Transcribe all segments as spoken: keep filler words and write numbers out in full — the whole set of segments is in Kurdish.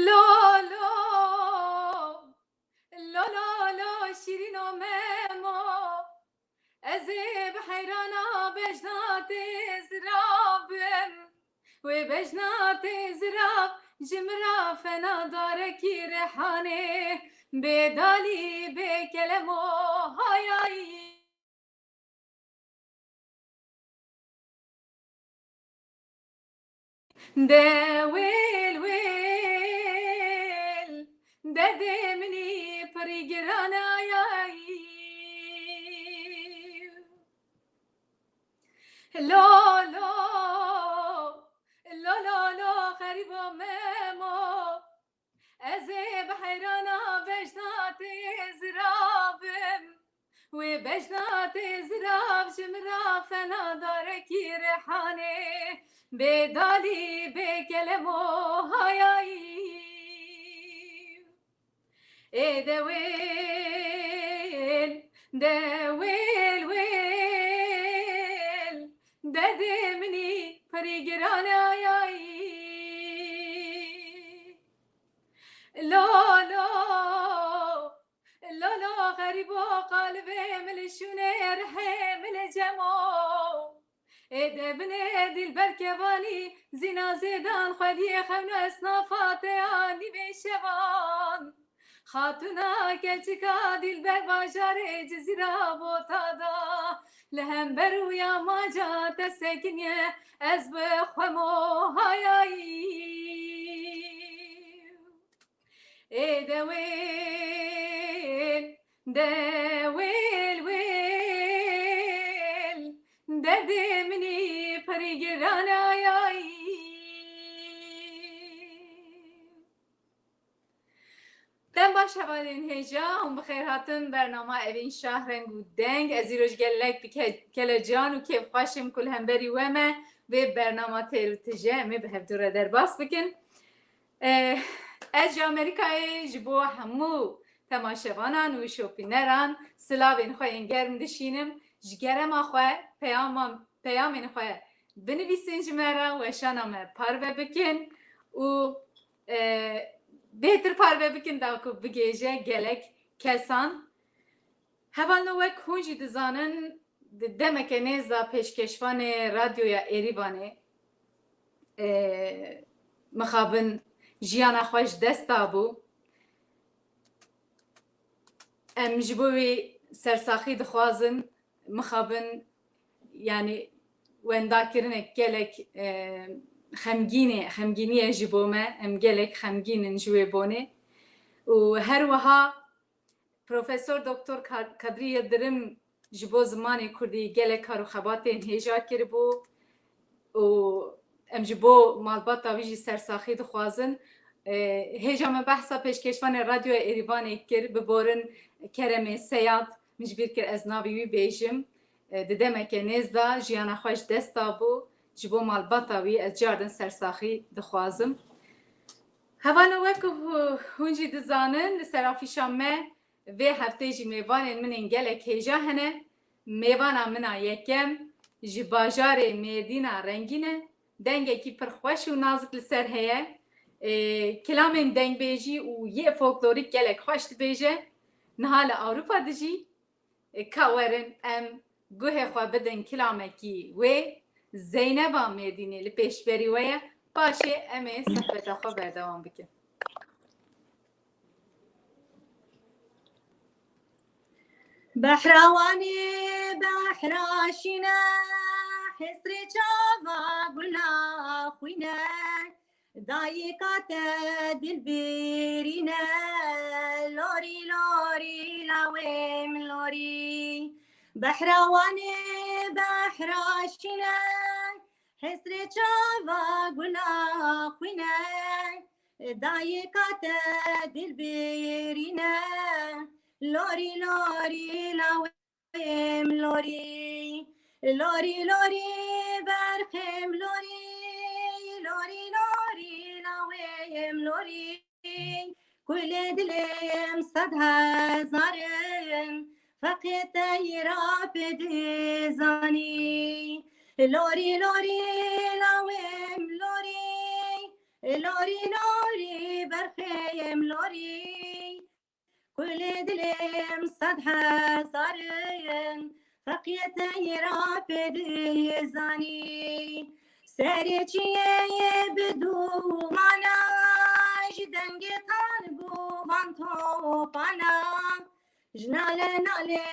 Lo, lo, lo, lo, lo, şîrîno Memo. Ez ê bi heyrana bejna tê zirav bim. Wê bejna tê zirav ji min re fena darekî rihanê. Bê dalî, bê kelemo hayayî. De wêl wêl, derdê min î pirî giran e ayayî. Lo, lo, lo, lo, lo, xerîbo Memo. Ez ê bi heyrana bejna tê ziravim. Wê bejna tê zirav ji min re fena darekî rihanê. Bê dalî, bê kelemo hayayî. Ê de wêl, de wêl wêl, derdê min î pirî giran e ayayî. Lo, lo, lo, lo, xerîbo qalibê min li şûnê rihê min li cemo. Ê de binê dîlber kevanî, zîna zêdan xwediyê xewno esnafa te ya nîvê şevan. Xatûna keçika dîlber bajarê Cizîra Botada, li hember û ya maca te sekiniye, ez bi xwe mo hayayî. Ê de wêl, de wêl wêl, derdê min î pirî giran ayayî. Dem baş hevalên hêja, hûn bi xêr hatin bernama Evîn Şahreng û Deng. Ez îroj gelek bi ke-, kelecan û kêfxweş im ku li hemberî we me vê bernama têr û tije em ê bi hevdû re derbas bikin. Eh, ez ji Amerîkayê ji bo hemû temaşevanan û şopîneran silavên xwe yên germ dişînim. Ji kerema xwe peyama, peyamên xwe binivîsin ji me re, weşana me parve bikin û, eh, bêhtir parve bikin da ku bigêje gelek kesan. Hevalno, wek hûn jî dizanin, di demeke nêz de pêşkeşvanê Radyoya Êrîvanê, e, mixabin jiyana xwe ji dest dabû. Em ji bo wî sersaxî dixwazin, mixabin, yanî, wendakirinek gelek, e, xemgînê, xemgînî ye ji bo me. Em gelek xemgîn in ji wê bonê. Û her wiha Profesor Doktor Ka-, Kadrî Yildirim ji bo zimanê kurdî gelek kar û xebatên hêja kiribû û em ji bo malbata wî jî sersaxî dixwazin. Ê, hêja me behsa pêşkêşvanê Radyoya Êrîvanê kir, biborin Keremê Seyad, min ji bîr kir ez navê wî bêjim. Ê, di demeke nêz de jiyana xwe ji dest dabû, ji bo malbata wî ez cardin sersaxî dixwazim. Hevalno, wek ku hû-, hûn jî dizanin, li serafîşa me vê heftê jî mêvanên min ên gelek hêja hene. Mêvana min a yekem ji bajarê Mêrdîna rengîn e. Dengekî pir xweş û nazik li ser heye. Ê, kilamên dengbêjî û yê folklorîk gelek xweş dibêje. Niha li Ewropa dijî. Ê, ka werin em guhê xwe bidin kilamekî wê. Zeyneba Mêrdînê li pêşberî we ye. Paşê em ê sohbeta xwe berdewam bikin. Behra Wanê behra şîne, hesrê çava gula xwîne. Dayika te dilbirîne, lorî lorî la êm lorî. Behra Wanê behra şîne, hesrê çava gula xwîne, dayika te dilbirîne, lorî lorî lawê êm lorî. Lorî lorî berxêm lorî, lorî lorî lawê êm lorî. Kulê dilêm sed hezar in, feqê te yê ra pê dizanî. Lorî lorî lawêm lorî, lorî lorî berxêm lorî. Kulê dilêm sed hezar in, feqê te yê ra pê dizanî. Serê çiyê bi dûmana, ji dengê tan govan topana, ji nale nalê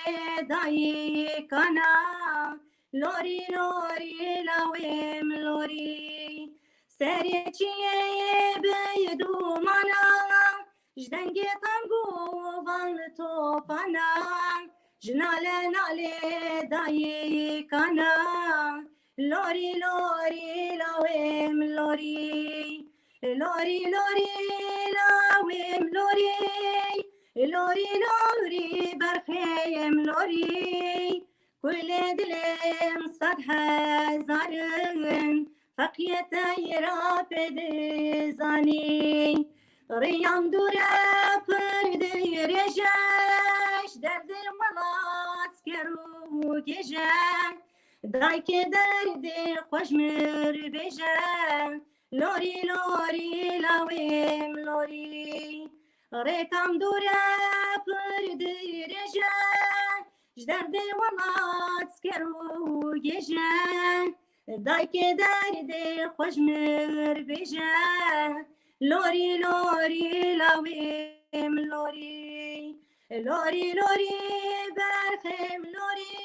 dayikana, lorî lorî lawêm lorî. Serê çiyê bi dûmana, ji dengê tan govan topana, ji nale nalê dayikana, lorî lorî lawêm lorî. Lorî lorî lawêm lorî, lorî lorî berxêm lorî. Kulê dilêm sed hezar in, feqê te yê ra pê dizanî. Rêyan dûr e pir dirêj e, ji derdê welat sker û gêj e. Dayikê derdê xwe ji mir bêje, lorî lorî lawêm lorî. Rêkan dûr e pir dirêj e, ji derdê welat sker û gêj e. Dayikê derdê xwe ji mir bêje, lorî lorî lawêm lorî. Lorî lorî berxêm lorî,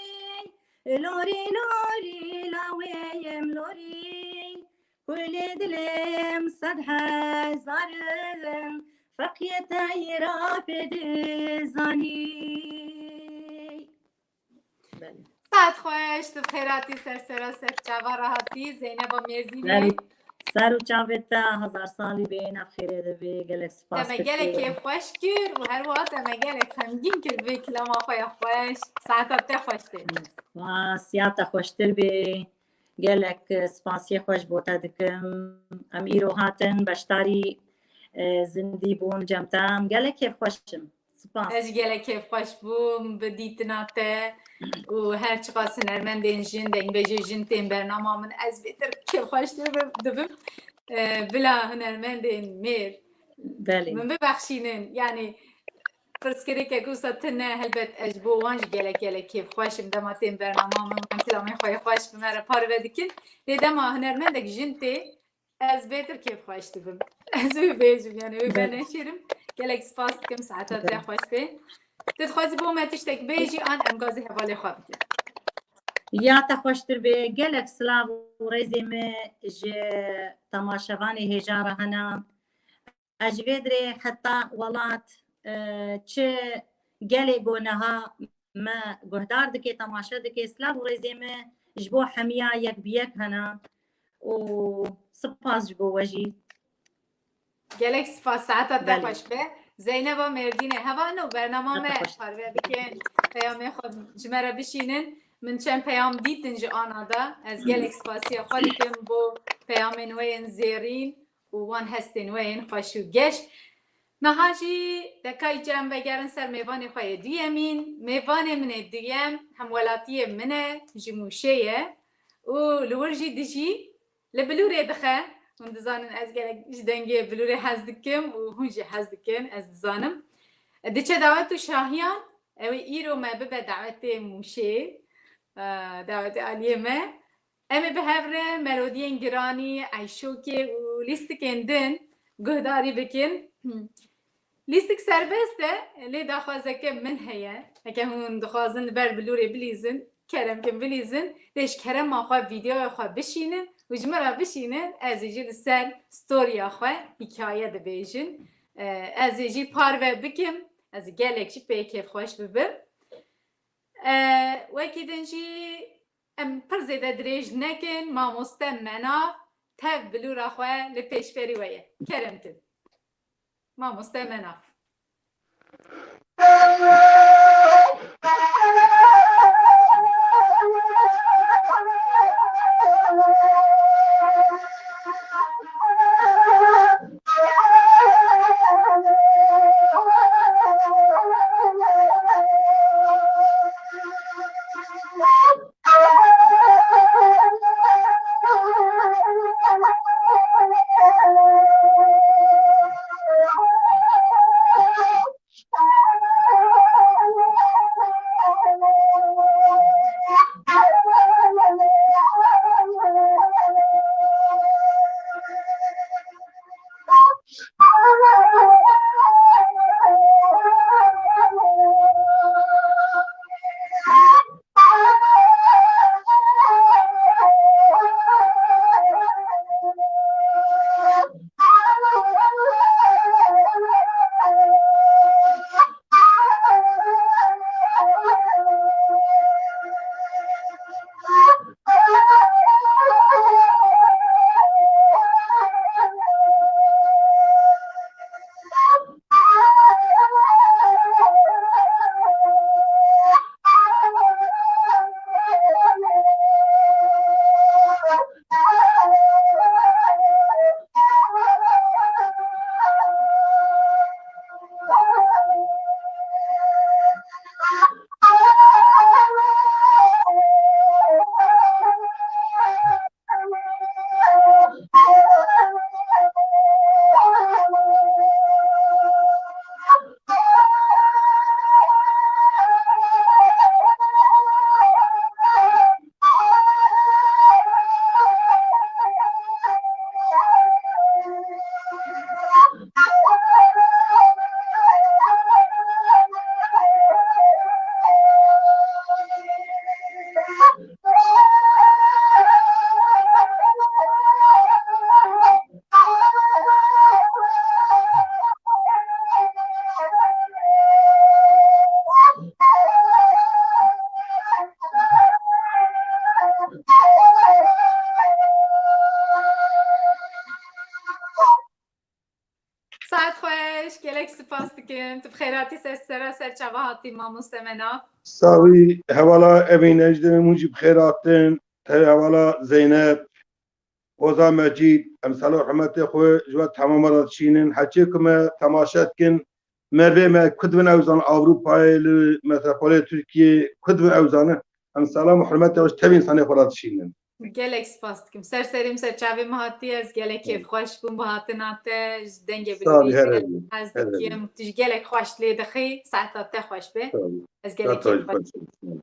lorî lorî lawêm lorî. Kulê dilêm sed hezar in, feqê te yê ra pê dizanî. Belê. Saet xweş, tu bi xêr hatî ser sera ser çava re hatî, Zeyneba Mêrdînê. Ser, ser û çavê te hezar salî bê, nav xêrê de bê, gelek spas. Te me gelek kêfxweş kir û her wiha te me gelek xemgîn kir bi vê kilama xwe ya xweş. Saeta te xweş bê. Spas, ya te xweştir bê. Gelek, e, spasiyê xwe ji bo te dikim. Em îro hatin beşdarî, e, zindî bûn cem te. Em gelek kêfxweş im. Spas. Ez jî gelek kêfxweş bûm bi dîtina te û her çiqas hunermendên jin, dengbêjê jin tên bernama min, ez bêtir kêfxweştir bim, dibim. E, bila hunermendên mêr Belê. Min bibexşînin. Yanî, pirsgirêkek wisa tune, helbet ez ji bo wan jî gelek, gelek kêfxweş im. Dema tên bernama min, wan kilamên xwe yê xweş bi me re parve dikin. Lê dema hunermendek jin tê, ez bêtir kêfxweş dibim. Ez wê bêjim, yanî wê Belê. Veneşêrim. Gelek spas dikim, saeta te Belê. Xweş bê. Tu dixwazî bo me tiştek bêjî, an em gazî hevalê xwe bikin? Ya te xweştir bê. Gelek silav û rêzê me ji temaşevanê hêja re hene. Ez ji vê dirê heta welat, e, çi gelê ku niha me guhdar dike, temaşe dike, silav û rêzê me ji bo hemiya yek bi yek hene û spas ji bo we jî. Gelek spas, saeta te Belê. Xweş be. Zeyneba Mêrdînê hevalin û bernama Saeta me xweş. Parve bikin, peyamê xwe ji me re bişînin. Min çend peyam dîtin ji ana de. Ez gelek spasiya xwe dikim bo peyamên we yên zêrîn û wan hestên we yên xweş û geş. Niha jî dekayî cem vegerin ser mêvanê xwe yê duyemîn. Mêvanê min ê duyem hemwelatiyê min e, ji Mûşê ye û li wir jî dijî, li bilûrê dixe. Hûn dizanin ez gelek ji dengê bilûrê hez dikim û hûn jî hez dikin, ez dizanim. Diçe dawet û şahiyan, ew ê îro me bibe dawetê Mûşê, e, dawetê aliyê me. Em ê bi hev re melodiyên giranî, eyşokê û lîstikên din guhdarî bikin. Lîstik serbest e, lê daxwazeke min heye. Heke hûn dixwazin li ber bilûrê bilîzin, kerem kin bilîzin. Lê ji kerema xwe vîdeoya xwe bişînin û ji min re bişînin, ez ê jî li ser storiya xwe hîkaye dibêjin. E, ez ê jî parve bikim. Ez gelek jî pê kêfxweş bibim. E, wekî din jî em pir zêde dirêj nekin, mamoste Menav tev bi lûra xwe li pêşberî we ye. Kerem tun. Mamoste Menav. Saet xweş, gelek spas dikim. Tu bi xêr hatî ser sera ser çava hatî mamoste Menav. Sawî, hevala Evîn Ejderê min jî bi xêr hatin. Te hevala Zeynep, Hozan Mecîd, em selo hurmetê xwe ji we temama re dişînin. Heçê ku me temaşe dikin, me vê me ku dibin ew zanin Ewropayê li metropolê Tirkiyê ku dibin ew zanin. Em selam û hurmetê xwe ji tevî însanê xwe re dişînin. Gelek spas dikim. Ser serê min ser çavê min hatî, ez gelek kêfxweş bûm bi hatina te, ji dengê Sağ ol, bilî her hez dikim. Tu jî gelek xweş lê dixî, saeta te xweş be. Sağ ol. Ez gelek kêfxweş bûm.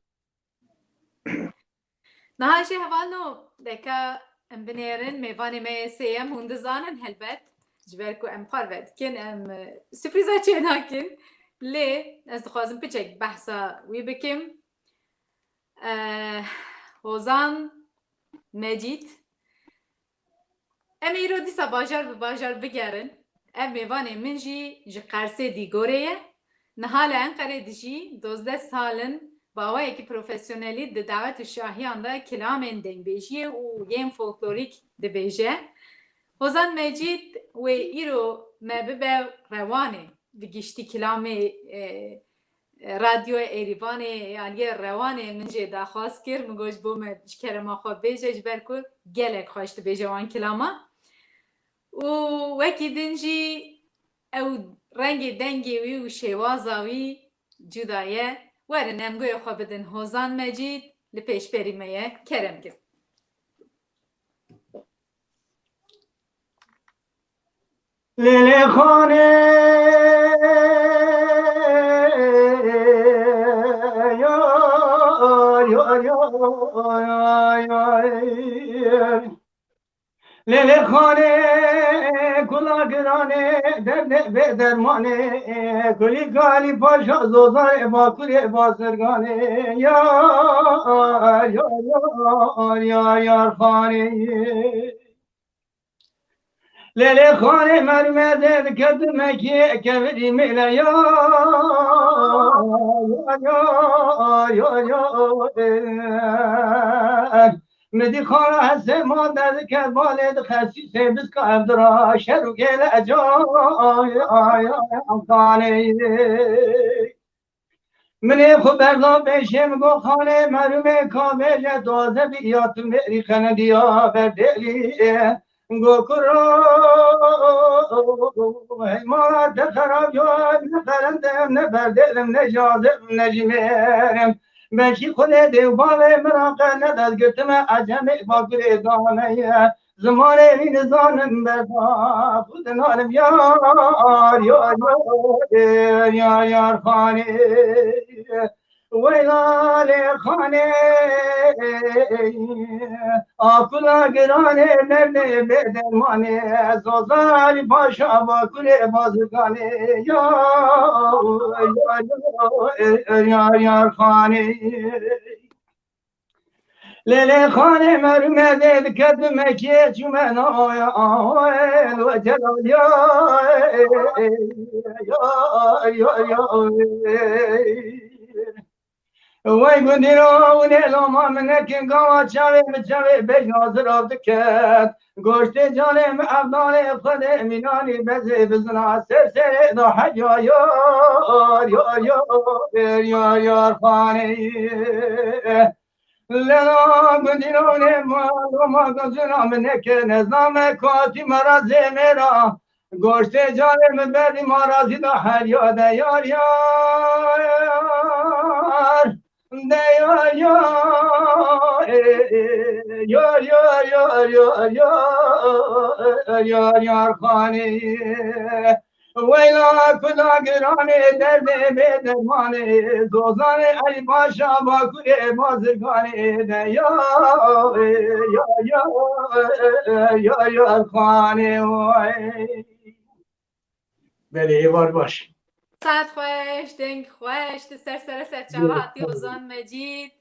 Niha jî hevalno, deka em binêrin, mêvanê me yê sêyem hûn dizanin helbet. Ji ber ku em parve dikin, em, e, sürprîza çê nakin. Lê ez dixwazim piçek behsa wî bikim. Eh, Hozan Mecîd. Em ê îro dîsa bajar bi bajar bigerin. Ev mêvanê min jî ji Qersê Dîgorê ye. Niha li Enqerê dijî, dozdeh sal in bi awayekî profesyonelî di dawet û şahiyan de kilamên dengbêjiyê û yên folklorîk dibêje. Hozan Mecîd wê îro me bibe rewanê, bi giştî kilamê, e, Radyoya Êrîvanê, aliyê Rewanê min jê daxwaz kir. Min got, ji bo me ji kerema xwe bêje, ji ber ku gelek xweş dibêje wan kilama. Û wekî din jî ew rengê dengê wî û şêwaza wî cuda ye. Werin em guhê xwe bidin Hozan Mecîd, li pêşberî me ye. Kerem kin. Lêlê Xanê, yar, yar, yar, yar, yar. Lêlê Xanê, kula giranê, derdê bê dermanê, kulî galî paşa zozarê, bakurê bazirganê, yar, yar, yar, yar, yar Xanê. Lê lê xanê merûmê dê diketim mekî kevirî mêle ya, ya, ya, ya, ya, e. Midî xana hesê ma derdike balê di xesî sê bizka ev dira şer û gêle eca, ay, ay, ay, ay, xanê. Minê xwe berda pêşê min got, "Xanê merûmê ka bêje taze bî ya tu mêrî qenediya berdêlî." Got, "Kuro, hey mala te xerab yo, ne qerendim, ne berdêlim, ne jazim, ne jî mêrim. Belkî xwedê dê û bavê min ra qe ne dest girtime, ecemê bakurê daneye." Zimanê wî nizanim berda xwe dinalim yar, yar, yar, yar, yar xanê. Weyla lê xanê, akula giranê derdê bê dermanê, zozarî paşa bakurê bazirganê, yar, yar, yar, yar, yar xanê. Lê lê xanê merûmê dê diketim mekê çûme naya, el we celal ya, ya, ya, ya. Wey gundîro û nê loma min nekin gawa çavê min çavê bej hazir av diket. Goştê canê min evdalê Xwedê mînanî bezê bizina ser serê da hec ya, yar, yar, yar, yar, yar, yar xanê. Lena gundînonê ma, loma gundîna min neke, nezame ku hatî mara zêmêra. Goştê canê min berdî mara zî da her ya de yar yar. De yar yar. Yar yar yar yar yar yar yar xanê. Weyla kula giranê derdê bê dermanê, dozanê ey başa bakurê bazirganê de ya, ya, ya, ya, ya, xanê oy. Belê, êvar baş. Saet xweş, deng xweş, tu ser sere ser çava hatî Ozan Mecîd.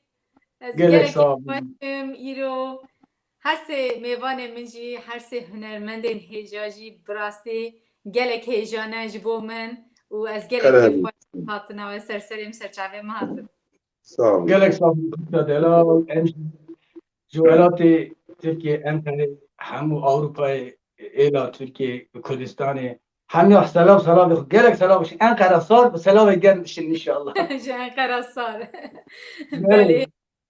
Ez Gelek gelekî sağ olun. Xweş im îro. Her sê mêvanê min jî, her sê hunermendên hêja jî bi rastî gelek hêja ne ji bo min û ez gelek Helal kêfxweş olsun. Hatina we ser serê min, ser çavê min hatin. Sağ olun. Gelek sağ olun. Delal, em ji welatê Tirkiye, Enqerê, hemû Ewropayê, êla Tirkiye, Kurdistanê, hemiya selav, selavê xwe, gelek selav ji Enqera sar, bi selavê germ dişin inşallah. Ji Enqera sar. Belê. Belê.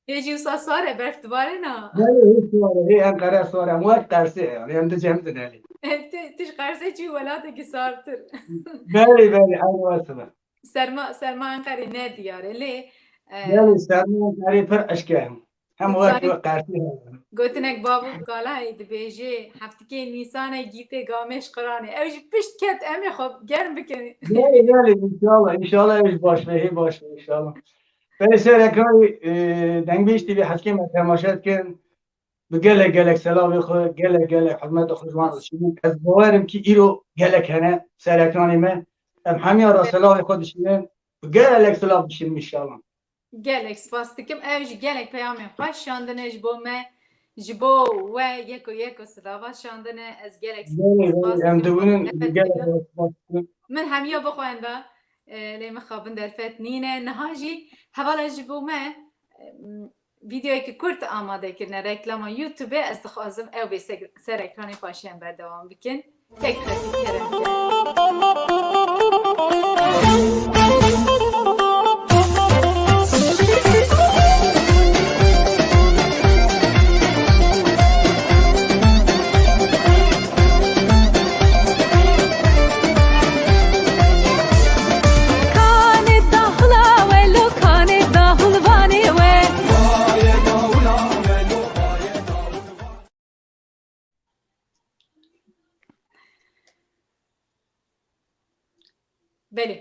Hê jî wisa sar e, berf dibarêna? Belê, hê sar e, hê Enqera sar e. Em wek Qersê, yani, em di cem din elî. Tu, tu ji Qersê çû welatekî sartir. Belê, belê, eynî wesile. Serma, serma Enqerê ne diyar e, lê, e, Belê, serma Enqerê pir eşk e. Hem wek Gotinek, wek Qersê heye. Gotinek bav û kala heye dibêje, "Heftikê Nîsanê gîtê gamêş qiranê." Ew jî pişt ket, em ê xwe germ bikin. Belê, belê, inşallah, inşallah ew jî baş be, hê baş be, inşallah. Belê, ser ekranê, e, Dengbêj T V heskê me temaşe dikin. Bi gelek gelek selavê xwe, gelek gelek hurmeta xwe ji wan dişînin. Ez bawerim ki îro gelek hene ser ekranê me. Em hemiya re selavê xwe dişînin. Bi gelek selav dişînin inşallah. Gelek spas dikim. Ew jî gelek peyamên xweş şandine ji bo me, ji bo we yeko yeko silava şandine. Ez gelek Belê, spas belê, em dikim. Dibûnin, Gelek gelek spas dikim. Min hemiya bixwenda, e, lê min xwe bin derfet nîne. Niha jî hevala ji bo me, e, vîdeoyekî kurt amade kirine reklama YouTube-ê. Ez dixwazim ew bê se-, ser ekranê paşê em berdewam bikin. Tek xetî kerem. Kanê dahula we lo, kanê dahulvanê we. Belê.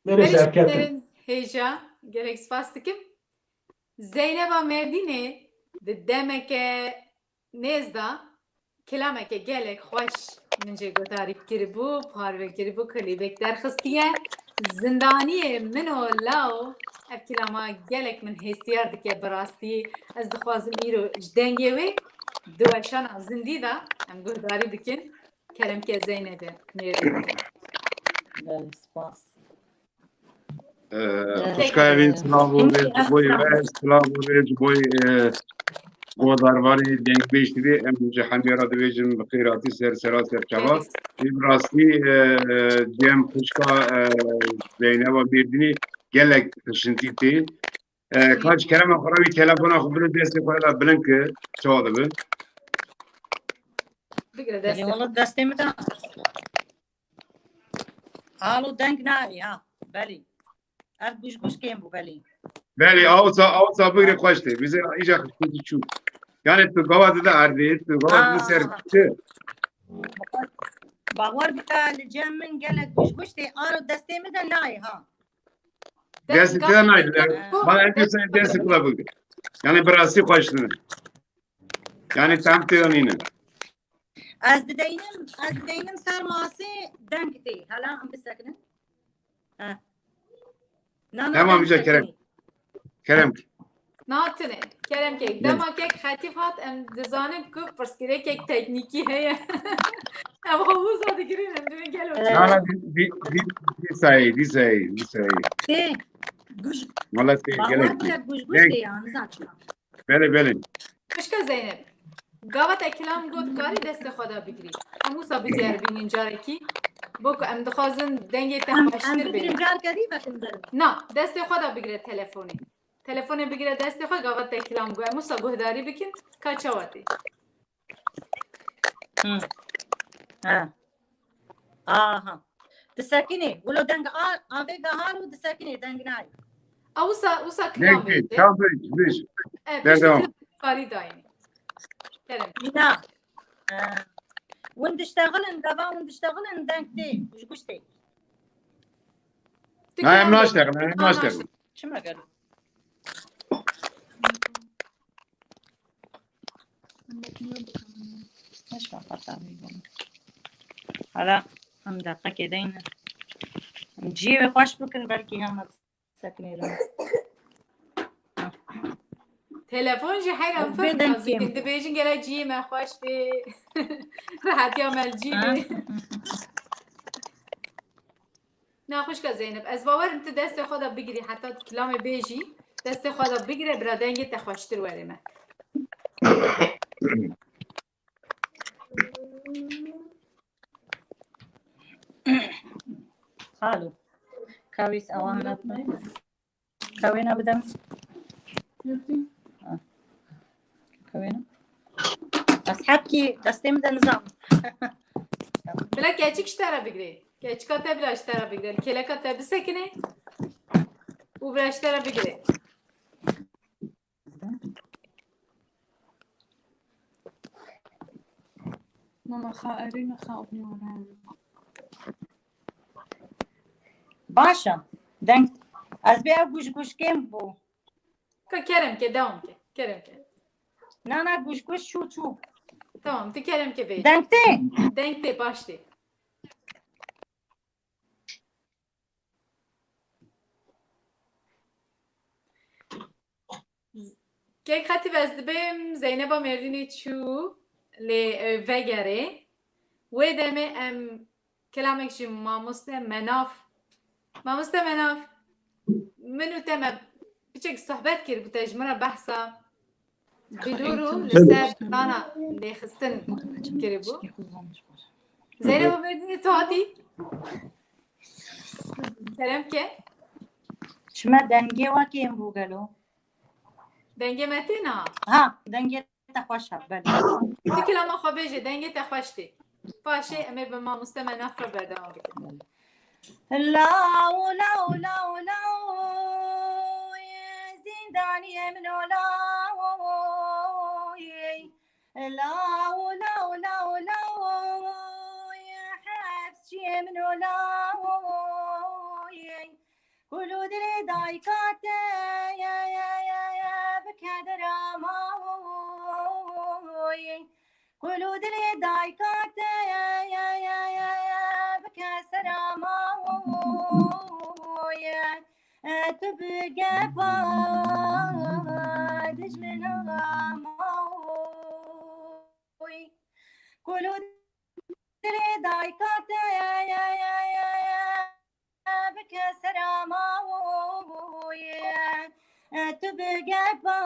Belê, Belê, serketin. Hêja, gelek spas dikim. Zeyneba Mêrdînê di demeke nêz de kilameke gelek xweş min jê guhdarî kiribû, parve kiribû, klîbek derxistiye. Zindaniyê min û Lao, ev kilama gelek min hêstiyar dike bi rastî. Ez dixwazim îro ji dengê wê di weşana zindî de em guhdarî bikin. Kerem ke Zeynep'e. Nêrî. Belê, spas. Xwişka Evîn, silav û rêz ji bo we, silav û rêz ji bo godarvanê Dengbêj T V, em ji hemî re dibêjin bi xêr hatî ser sera ser çava. Bi rastî cem xwişka Zeyneba Mêrdînî gelek xişintî tê. Kaç kerema xwe re wî telefona xwe bide destê xwe de bilind ki çawa dibe. Bigire destê. Wala destê min de. Alo, deng nayê ha. Belê. Ev guş guş kêm bû, belê. Belê, awsa, awsa bigire xweş tê. Bize îca xişkûtî çû. Yani tu gava dide erdê, tu gava dide ser çi? Bawer bike, li cem min gelek guş guş tê. Alo, destê min de nayê ha. Destê te de nayê. Bana en güzel destê kula bigire. Yani bi rastî xweş tê. Yani tam tê nîne. Ez dideynim, ez dideynim ser masê deng tê. Hela em bisekinin. He. Na, na, Tamam, deng güzel, Kerem. Sekinî. Kerem. Na tune. Kerem kek. Dema kek xetîf hat em dizanin ku pirsgirêkek teknîkî heye. Em xwe wisa digirin em dibin gelo. Na, na, di, di, di, di sayê, di sayê, di sayê. Tê. Guş. Wala tê gelek tê. Bawer bike, guş guş tê ya, nizam çima. Belê, belê. Xwişka Zeynep, gava te kilam got karî destê xwe de bigirî. Em wisa bi diyar bînin carekî. Bo ku em dixwazin dengê te xweştir bê. Em bigirin carkerî vekin derin. Na, destê xwe de bigire telefonê. Telefonê bigire destê xwe, gava te kilam got. Em wisa guhdarî bikin, ka çawa tê. Hı. Ha. Aha. Disekinê. Wilo deng a, avê gehar û disekinê deng nayê. A wisa, wisa kilam bê. Tam bêj, bêj. E, bêj. Karî dayînê. Kerem. Na. E, win diştexilin, gava win diştexilin deng tê. Ji guş tê. Na, em naştexin, em naştexin. Çima gelo? Hala em deqekê deyne. Ciyê wê xweş bikin, belkî hema sekinê re. Telefon jî heyran fir nazikin. Dibêjin gele ciyê me xweş bê. Rehetiya me li cî bê. Na xwişka Zeynep, ez bawerim tu destê xwe de bigirî, heta tu kilamê bêjî, destê xwe de bigire, bira dengê te xweştir were me. Alo. Kawîs awana. Kawêna bidem. Ha. Kawêna. Ez hebkî destê min de nizam. Bila keçik ji te re bigirê. Keçika te bila ji te re bigirê. Kêleka te bisekine. Û bila ji te re bigirê. Mama, xa erê, ne xa. Baş e. Deng. Ez bê ew guş guş kêm bû. Ka kerem ke, devam ke. Kerem ke. Na, na, guş guş çû çû. Tamam, tu kerem ke bê. Deng tê. Deng tê, baş tê. Kek xetî ez dibêm Zeyneba Mêrdînê çû lê, e, vegerê. Wê demê em kilamek ji mamoste Menaf. Mamoste Menaf, min û te me piçek sohbet kiribû, te ji min re behsa bîdûr û li ser plana lêxistin kiribû. Zeyneba Mêrdînê tu hatî? Kerem ke. Çima dengê we kêm bû gelo? Dengê me tê na? Ha, dengê te xweş e, belê. Tu kilama xwe bêje, dengê te xweş tê. Paşê em ê bi mamoste Menaf re berdewam bikin. Law, law, law, law, zîndaniyê min o law, law, law, law, law, hepsçiyê min o law, Kul û dilê dayika te ye, ye, ye, ye, bike derama oy. Kul û dilê dayika te ye, ye, ye, ye, ye, bike serama oy. E, tu bi gepa dijmina ma oy. Kul û dilê dayka te bike sera mawê, tu bi gepa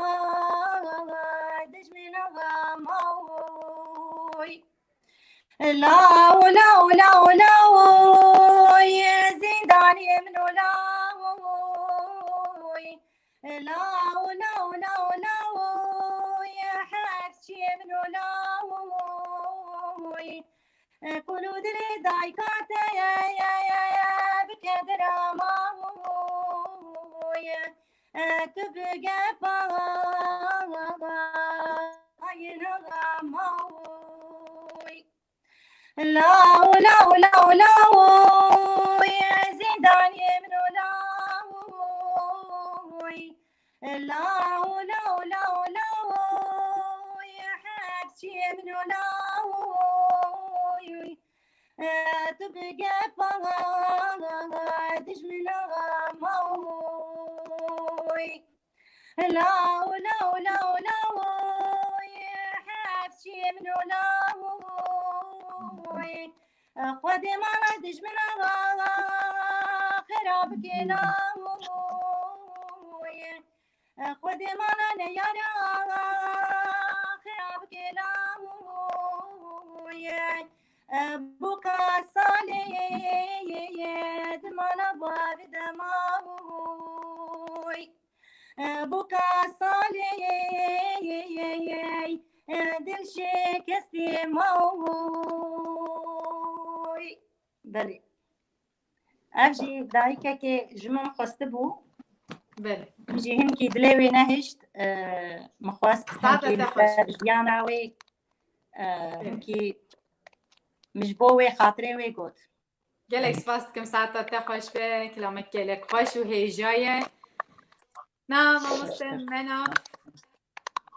dijmina mawê. Law, law, law, law, zîndanê min o law. Law, law, law, law, hepsçiyê min o law. Qul û dilê dayka te bike dira mawê. Tu bi gepa yina mawê. Law, law, law, law, zîndanê min o law. Law, law, law, law, hepsçiyê min o law. Tu bi gepa dijmina mawê. Law, law, law, law, hepsçiyê min o law. Xwedê mala dijmina xera bike law. Xwedê mala neyara xera bike law. Boka salê dimana bavê dema. Boka salê dil şikestê mawê. Belê. Ev jî dayikekê ji min xwestibû. Belê. Min jî hinkî dilê wê nehişt. Min xwest Sade hinkî te li xweş ser be. Jiyana wê, hinkî min ji bo wê xatirê wê got. Gelek spas dikim, saeta te xweş be, kilamek gelek xweş û hêja ye. Na, mamoste Mena,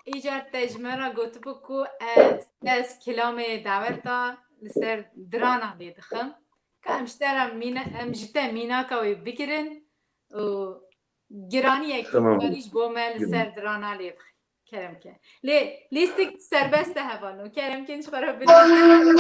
îcar te ji me re gotibû ku ez, ez kilamê daweta li ser dirana lê dixim. Ka em ji te re mîna-, em ji te mînaka wê bigirin û giraniyekî Tamam. Karî ji bo me li ser dirana lê bixî. Kerem ke. Lê lîstik serbest e hevalno. Kerem ke ji xwe re bilîstin.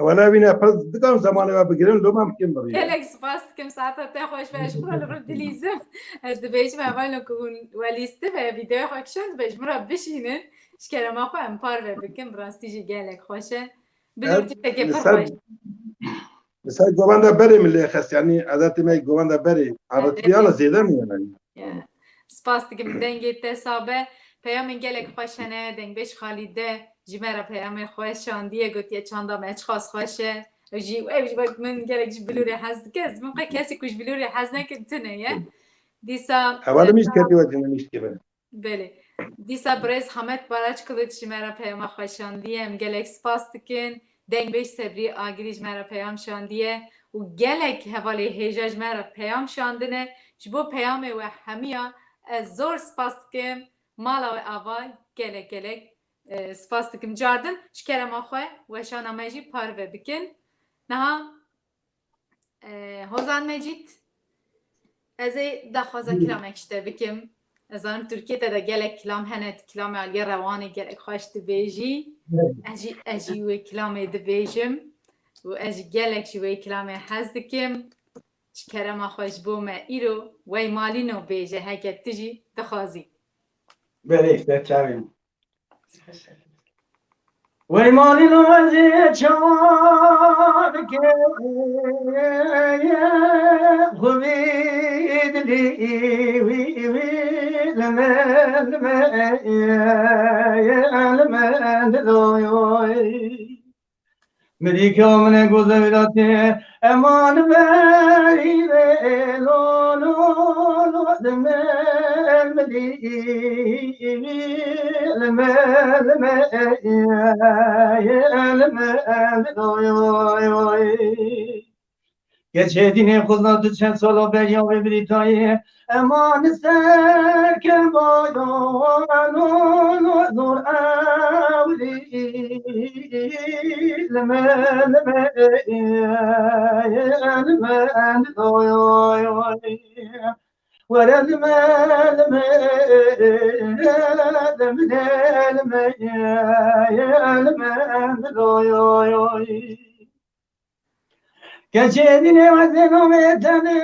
Wele wîne pir dikan zemanê we bigirin, loma em kim birî. Gelek spas dikim, saeta te xweş be, ez ji xwe li rû dilîzim. Ez dibêjim hevalno ku hûn we lîstibe, vîdeoya xwe kişand be, ji min re bişînin. Ji kerema xwe em parve bikin, bi rastî jî gelek xweş e. Bilûr tiştekê pir xweş. Li ser govenda berê min lê xist, yanî edetê me govenda berê, eritiya la zêde min yanî. Spas dikim, dengê te sabe. Peyamên gelek xweş hene, dengbêj Xalîde ji me re peyamê xwe şandiye, gotiye çanda me çiqas xweş e. Ew jî, ew jî wek min gelek ji bilûrê hez dike. Ez dibim qey kesê ku ji bilûrê hez neke tune ye. Dîsa Hevalê min jî kevî wek dinamîşkê be. Belê. Dîsa birêz Hamed Baraç Kılıç ji me re peyama xwe şandiye. Em gelek spas dikin. Dengbêj Sebrî Agirî ji me re peyam şandiye û gelek hevalê hêja ji me re peyam şandine. Ji bo peyamê we hemiya ez zor spas dikim. Mala we ava, gelek gelek e, spas dikim. Cardin ji kerema xwe weşana me jî parve bikin. Niha e, Hozan Mecîd, ez ê daxwaza kilamek ji te bikim. Ez zanim Tirkiyê te de gelek kilam hene, tu kilamê aliyê rewanê gelek xweş dibêjî. Ez jî, ez jî wê kilamê dibêjim û ez jî gelek ji wê kilamê hez dikim. Ji kerema xwe ji bo me îro wey malîno bêje heke tu jî dixwazî. Belê, ser çavê min. Wey malîno ez ê çawa bikim, xwe vî dilî wî, wî, li me, li me, li me, li doyoy. Mirîka min e goze wîratê, eman verî ve lo, lo, lo, lo, li me, milî, li me, li me, li me, oy, oy, oy. Keçê dînê xwezna tu çend sala beriya wê birîtayê, eman ser kebayo, lo, lo, zor ewlî, li me, li me, li me, li me, oy, oy, oy. Were li me, li me, li me, li me, li me, li me, oy, oy, oy. Keçê dînê wezê navê tenê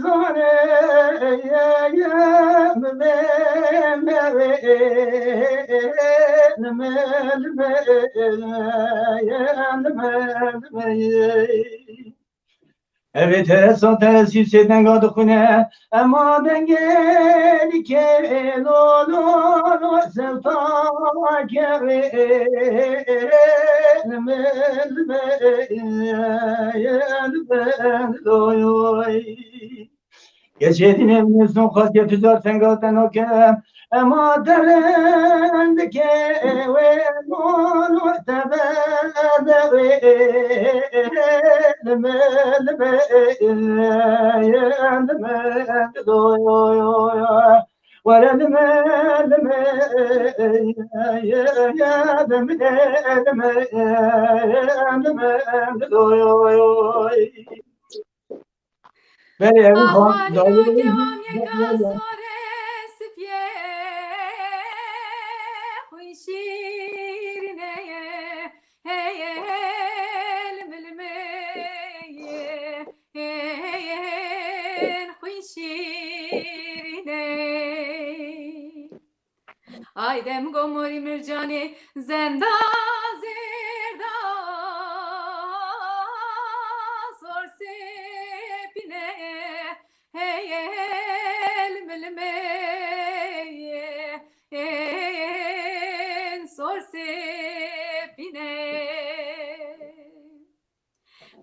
zane, me, me, me, me, me, me, me, me. Evê teresa teresî sê denga dixwîne, ema dengê dikê lo, lo, lo, sewta kevê, li me, li me, li me, lo, yo. Keçê dînê min zon xwest ke tu zor tenga te nakem, ema derin dikê wê, lo, lo, te be, be, wê, li me, li me, li me, li me, do, yo, yo, yo. Were li me, li me, li me, li me, li me, li me, li do, yo, yo. Belê, ew Aman dawî ino kewam yeka sore sifye xwîn şîrîne ye, hey, hey, hey, lime, lime ye, hey, hey, hey, xwîn şîrîne. Ay dem gomorî mircanê zenda zêrda zor sêpîne, hey, hey, lime, lime, hey, zor sêpîne.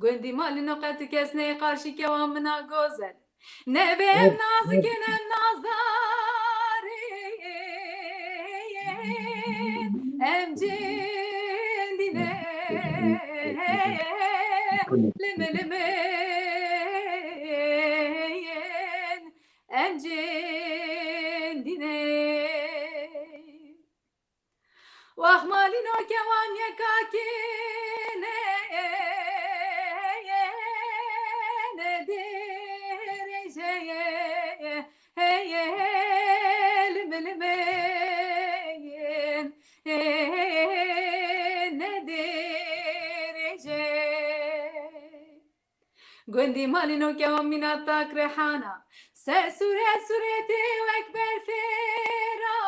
Gundî malîno qet kes neyê qarşî kewa mina gozel. Nebê em nazikin em nazdarîn, em cindîne, lime, lime, em cindîne. Wax malîno kewan yeka kêne, ne dêrêje ye, hey, hey, lime, lime, ne dêrêje. Gundî malî noke wan mîna tak rehana. Ser sûre sûretê wek berfê ra.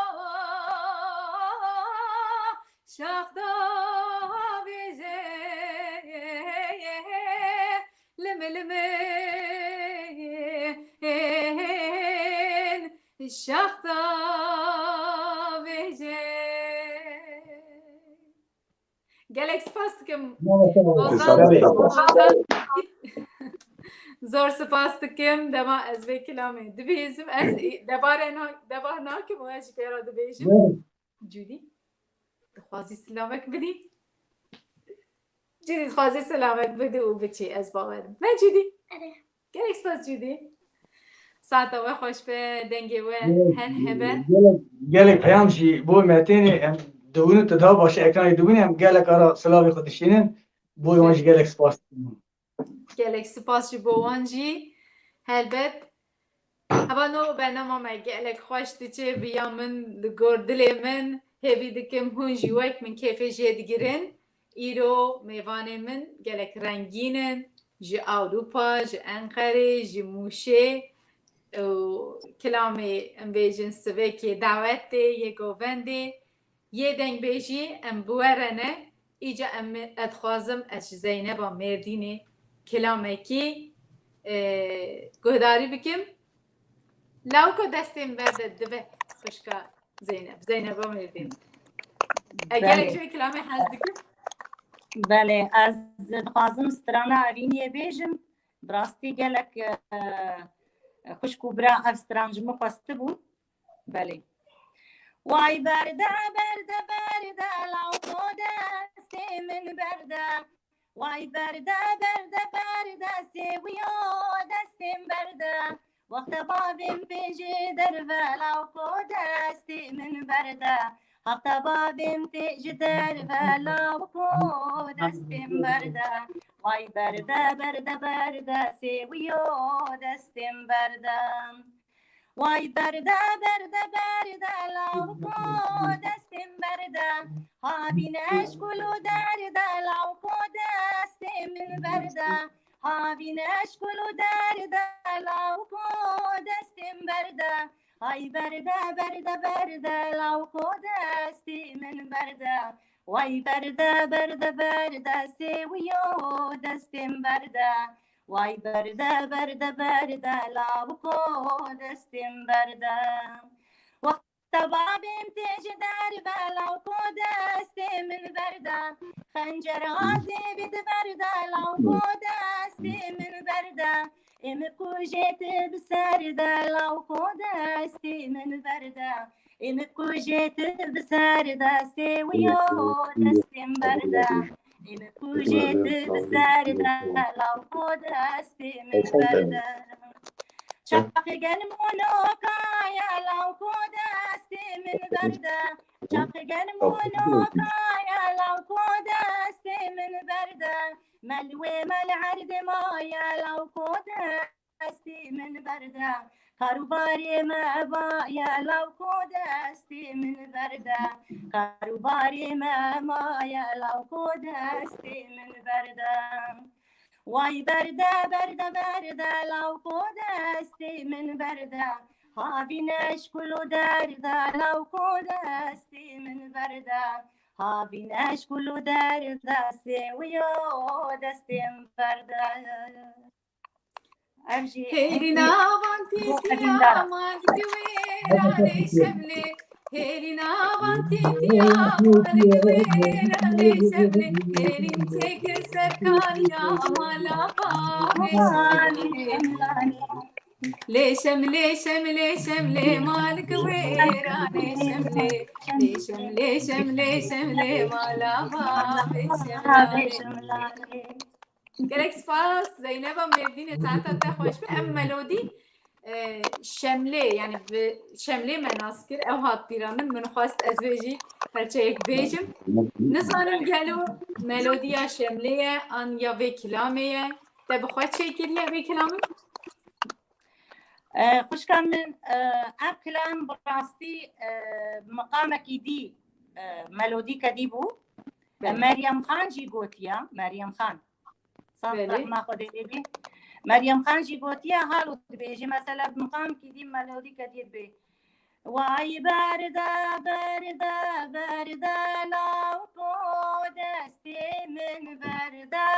Şax da vêje. Limi limi. Şax da vêje. Gelek spas dikim. Ozan, Ozan, zor spas dikim. Dema ez vê kilamê dibêjim, ez debare na-, debar nakim û ez ji pê re dibêjim. Cudî, dixwazî silavek bidî? Cudî dixwazî silavek bidî û biçî, ez bawerim. Me Cudî? Erê. Gelek spas Cudî. Saeta we xweş be, dengê we her hebe. Gelek, gelek peyam jî bo me têne, em dibûne tu daha baş ekranê dibûne, em gelek ara silavê xwe dişînin. Bo wan jî gelek spas. Gelek spas ji bo wan jî. Helbet. Hevalno, bernama me gelek xweş diçe, bi ya min, li gor dilê min. Hêvî dikim hûn jî wek min kêfê jê digirin. Îro mêvanê min gelek rengîn in. Ji Ewropa, ji Enqerê, ji Mûşê û kilamê, em bêjin, sivêkê dawetê yê govendê, yê dengbêjî em bi we re ne. Îca em, ez dixwazim ez ji Zeyneba Mêrdînê kilamekî, e, guhdarî bikim. Lawiko destê min berde dibe xwişka Zeynep, Zeyneba Mêrdîn. E, gelek Belê. Ji wê kilamê hez dikim. Belê, ez dixwazim strana Evîniyê bêjim. Bi rastî gelek, e, xwişk û bira ev stran ji min xwestibû. Belê. Way berde, berde, berde, lawko destê min berde. Way berde, berde, berde, sêwiyo destê min berde. Wexta bavê min tê ji derve, lawko destê min berde. Hafta bavê min tê ji derve, lawko destê min berde. Way berde, berde, berde, sêwiyo destê min berde. Way berde, berde, berde, lawko destê min berde. Havîn eşkul û derde, lawko destê min berde. Havîn eşkul û derde, lawko destê min berde. Hay berde, berde, berde, lawko destê min berde. Way berde, berde, berde, sêwiyo destê min berde. Way berde, berde, berde, lawiko destê min berde. Wexta bavê min tê ji derve, lawiko destê min berde. Xencer azê bî di berde, lawiko destê min berde. Ê min kujê tu bi ser de, lawiko destê min berde. Ê min kujê tu bi ser de, sêwiyo destê min berde. Ê min kujê tu bi ser de, lawko destê min berde. Çaxê genim û noka ye, lawko destê min berde. Çaxê genim û noka ye, lawko destê min berde. Mel wê mel erdê maye, lawko destê min berde. Karûbarê me maye, lawko destê min berde. Karûbarê me maye, lawko destê min berde. Way berde, berde, berde, lawko destê min berde. Havîn eşkul û derde, lawko destê min berde. Havîn eşkul û derde, sêwiyo destê min berde. Ev jî Hêrîna van tîtiya malik wêranê şemlê. Hêrîna van tîtiya malik wêranê şemlê. Hêrîn çêkir serkariya mala bavê şemlê. Lê şemlê, şemlê, şemlê malik wêranê şemlê. Lê şemlê, şemlê, şemlê mala bavê şemlê. Gelek spas Zeyneba Mêrdînê, saeta te xweş be. Em melodî, e, Şemlê, yani bi Şemlê me nas kir, ew hat bîra min, min xwest ez vê jî perçeyek bêjim. Nizanim gelo melodiya Şemlê ye an ya vê kilamê ye? Te bi xwe çêkiriye vê kilamê? E, xwişka min, e, ev kilam bi rastî, e, miqamekî dî, e, melodî kedî bû. Belê. Meryem Xan jî gotiya, Meryem Xan. Saf Belê. Rehma Xwedê lê bî. Meryem Xan jî gotiye halo dibêje, mesela bi miqamkî dî melodîke dî dibê. Way berde, berde, berde, lawko destê min berde.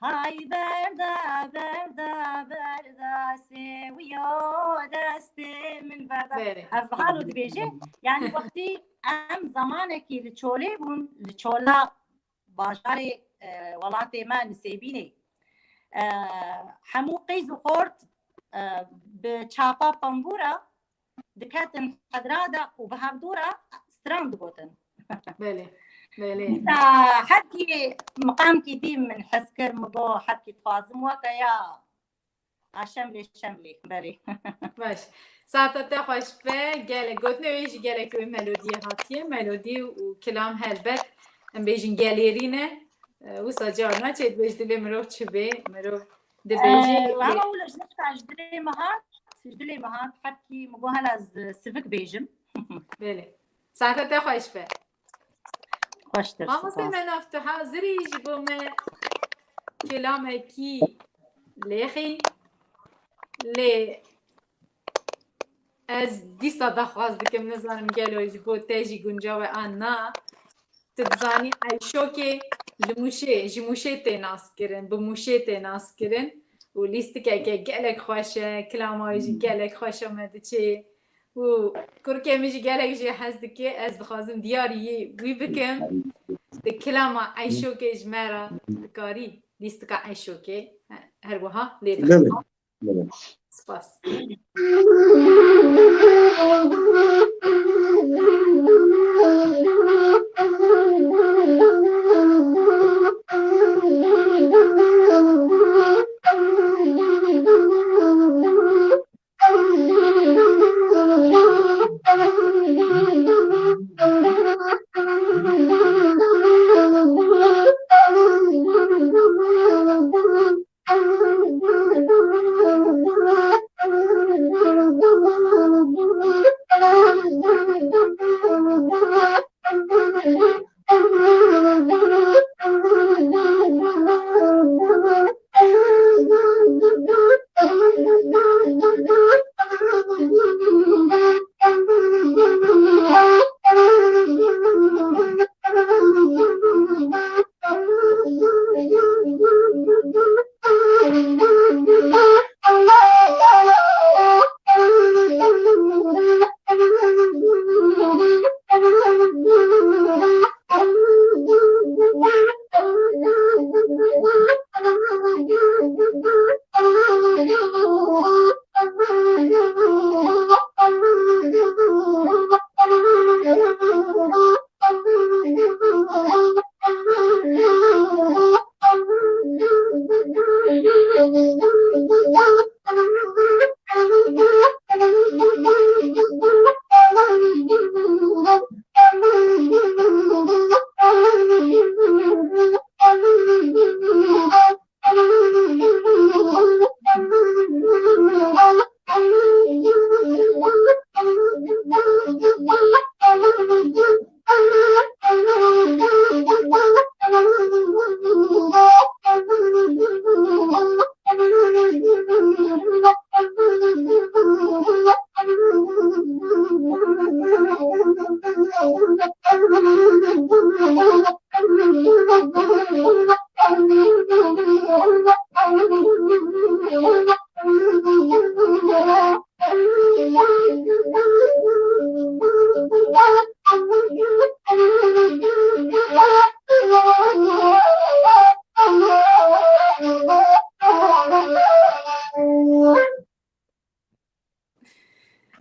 Hay berde, berde, berde, sêwiyo destê min berde. Belê. Ev halo dibêje. Yani wextî em zamanekî li Çolê bûn, li Çola bajarê, e, welatê me Nisêbînê. E, hemû qîz û xort, e, bi çapa pambûra diketin hedra de û bi hevdû re stran digotin. Belê, belê. Hebkî miqamkî dî min hes kir, min got hebkî dixwazim weke ya. A şemlê, şemlê, belê. Baş. Saeta te xweş be. Gelek gotinê wê jî gelek wê melodiyê hatiye. Melodî û kilam helbet em bêjin gelêrî ne. E, wisa carna çê dibêj dilê mirov çi bê, mirov dibêje. Ee, ama wilo ji nifta ji dilê me hat, ji dilê me hat, hebkî min got hela ez sivik bêjim. Belê. Saete te xweş be. Xweştir. Mamoste Menaf, tu hazirî ji bo me kilamekî lêxî? Lê ez dîsa daxwaz dikim, nizanim gelo ji bo te jî guncaw e an na. Tu dizanî Eyşokê li Mûşê, ji Mûşê tê naskirin, bi Mûşê tê naskirin û lîstikeke gelek xweş e, kilama wê jî gelek xweş e, me diçê û kurkê min jî gelek jê hez dike. Ez dixwazim diyarî wî bikim. Di kilama Eyşokê ji me re dikarî lîstika Eyşokê her wiha lê bixî. Belê. Spas.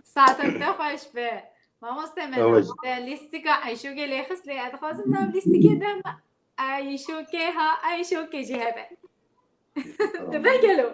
Saetek te xweş be. Mamoste me Ew e. Te lîstika Eyşokê lê xist lê ez dixwazim nav lîstikê de me Eyşokê ha Eyşokê jî hebe. Dibe gelo.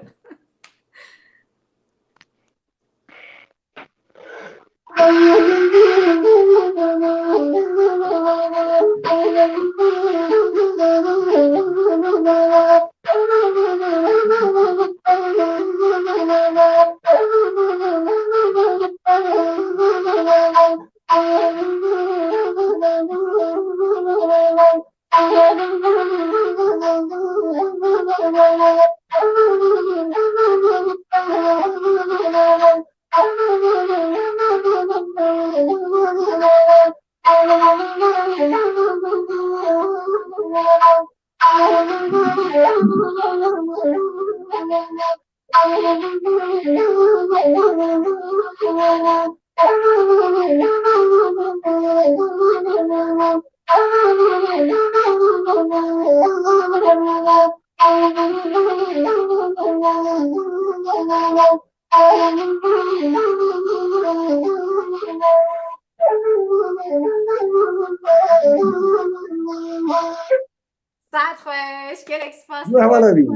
Saet xweş, gelek spas dikim. Hevala bî.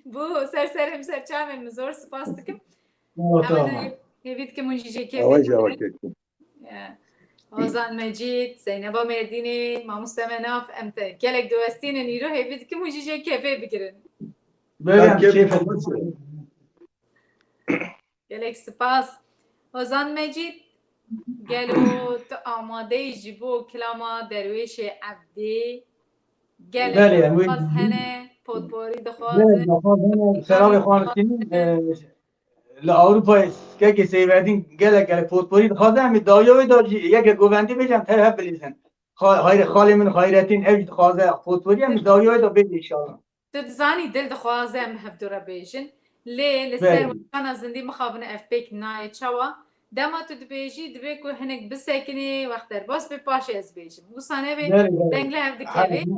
Bû ser serê min, ser çavê min, zor spas dikim. Hewa te Hemen ama. hê-, hêvî dikim hûn jî jê kêfê Hewa jî hewa bigirin. kêfê. Ya. Ozan Mecîd, Zeyneba Mêrdînê, Mamoste Menaf, em te gelek diwestînin îro, hêvî dikim hûn jî jê kêfê bigirin. Belê, em kêf kêfê xweş e. Gelek spas. Ozan Mecîd, gelo tu amade yî ji bo kilama Derwêşê Evdê? Gelek Belê, em wê daxwaz hene, potporî dixwazin. Gelek daxwaz hene, selamê xwe dixwazin. E, li Ewropayê kekê Seyverdîn gelek gelek potporî dixwaze, em ê dawiya wê de jî yeke govendî bêje, em tev hev bilîzin. Xa-, Xayre-, xalê min Xayretîn ew jî dixwaze potporî, em ê dawiya wê de bêje înşallah. Tu dizanî dil dixwaze em hevdu re bêjin. Lê li ser Belê. weşana zindî mixabin ev pêk nayê. Çawa? Dema tu dibêjî, divê ku hinek bisekinê, wext derbas bê, paşê ez bêjim. Wisa nebe, Belê, belê. deng li hev dikeve. Herek me,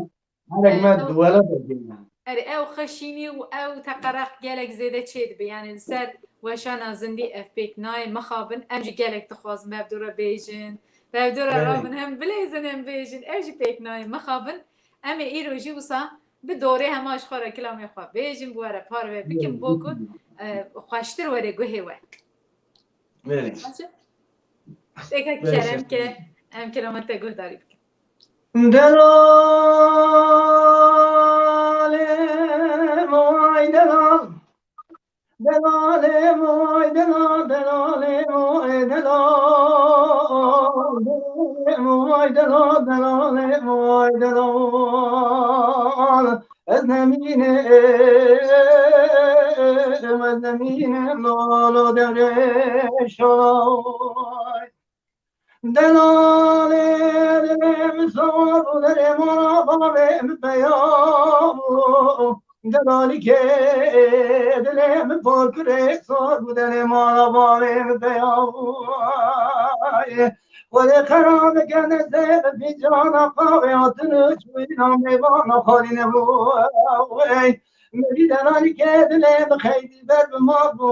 herek me Ee, ew duwele de bêjin. Erê, ew xweşînî û ew teqereq gelek zêde çêdibe. Yani li ser weşana zindî ev pêk nayê mixabin. Em jî gelek dixwazin bi hevdu re bêjin. Bi hevdu re Belê. rabin hem bilêzin hem bêjin. Ew jî pêk nayê mixabin. Em ê îro jî wisa bi dorê hema ji xwe re kilamê xwe bêjin, bi we re parve bikin, bo ku, e, xweştir were guhê we. Belê. Baş e? Têke Belê. kerem ke em kilama te guhdarî bikin. Delalê moy delal. Delalê moy delal, delalê moy delal, delalê moy delal, delalê moy delal. Ez nemînim, ez nemînim, lolo Derwêş oy. Delalê dilê min sar bû, derê mala bavê min peya bû. Delalîkê dilê min porkirê sar bû, derê mala bavê min peya bû. Xwedê qera bike destê min fîncana qawê, hatin û çûyîna mêvana xalî nebû. Ey. Min vî delalîkê dilê min xeydî ber bi mal bû.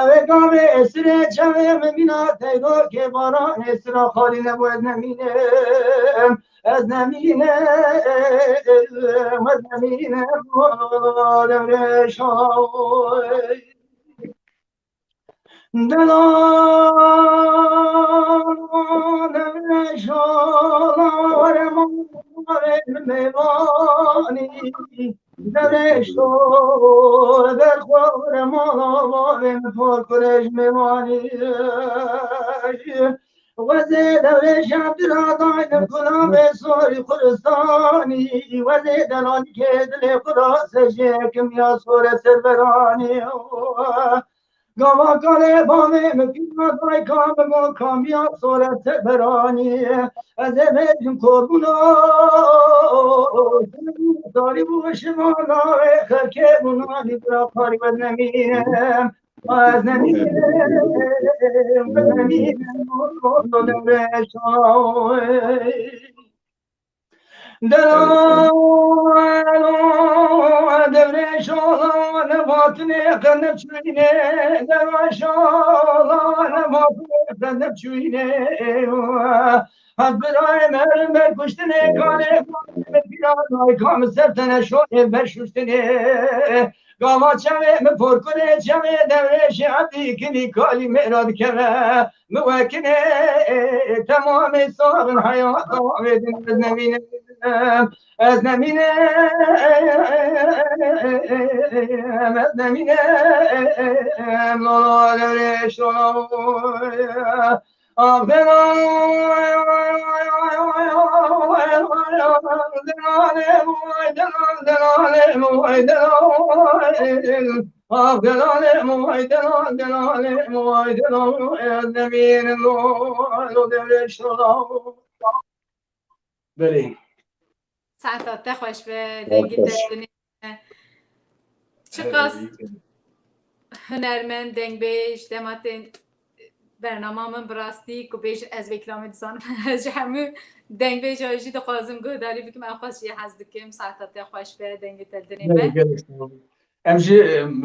Ew ê gavê êsirê çavê min mîna teyrokê baranê sira xalî nebû, ez nemînim, ez nemînim, ez nemînim, Derwêş oy. Delal Derwêş ola, were mala bavê min mêvanî. Derwêş o, derxwe were mala bavê min, porkirê ji mêvanî. Wezê Derwêş Evdî ra dayne gulavê sorî Kurdistanî. Wezê delalîkê dilê xwe ra sejê kim ya sore serberanî. Gava kalê bavê min pîra dayka min got kamiya sore serberanî. Ez ê bêjim korbûna, tarî bû şivan navê xelkê bûna, dî bira parî wez nemînim. Ez nemînim, ez nemînim, Derwêş oy. Delal, Derwêş ola, ne vatinê qenib çûyînê, Derwêş ola, ne vatinê qenib çûyînê. Hat birayê me, me kuştinê, kanê, me pîra, dayka min ser tene şoyê me şuştinê. Gava çavê min porkurê, çavê Derwêşê Evdî kinî kalî mêra dikeve. Min wekinê temamê saxin heyata wê din ez nemînim. Ez nemînim, ez nemînim. Lolo Derwêş ola. Ah, delal, delal, delal, delal, delal. Ah, delal, delal, delal, delal, delal. Belê. Saeta te xweş be, dengê te dinê. Çiqas hunermend, dengbêj, dema tên bernama min bi rastî ku bêjin ez vê kilamê dizanim. Ez ji hemû dengbêja jî dixwazim guhdarî bikim, ew xwest jê hez dikim. Saeta te xweş be, dengê te dinê be. Gelek sağ ol. Em jî, em,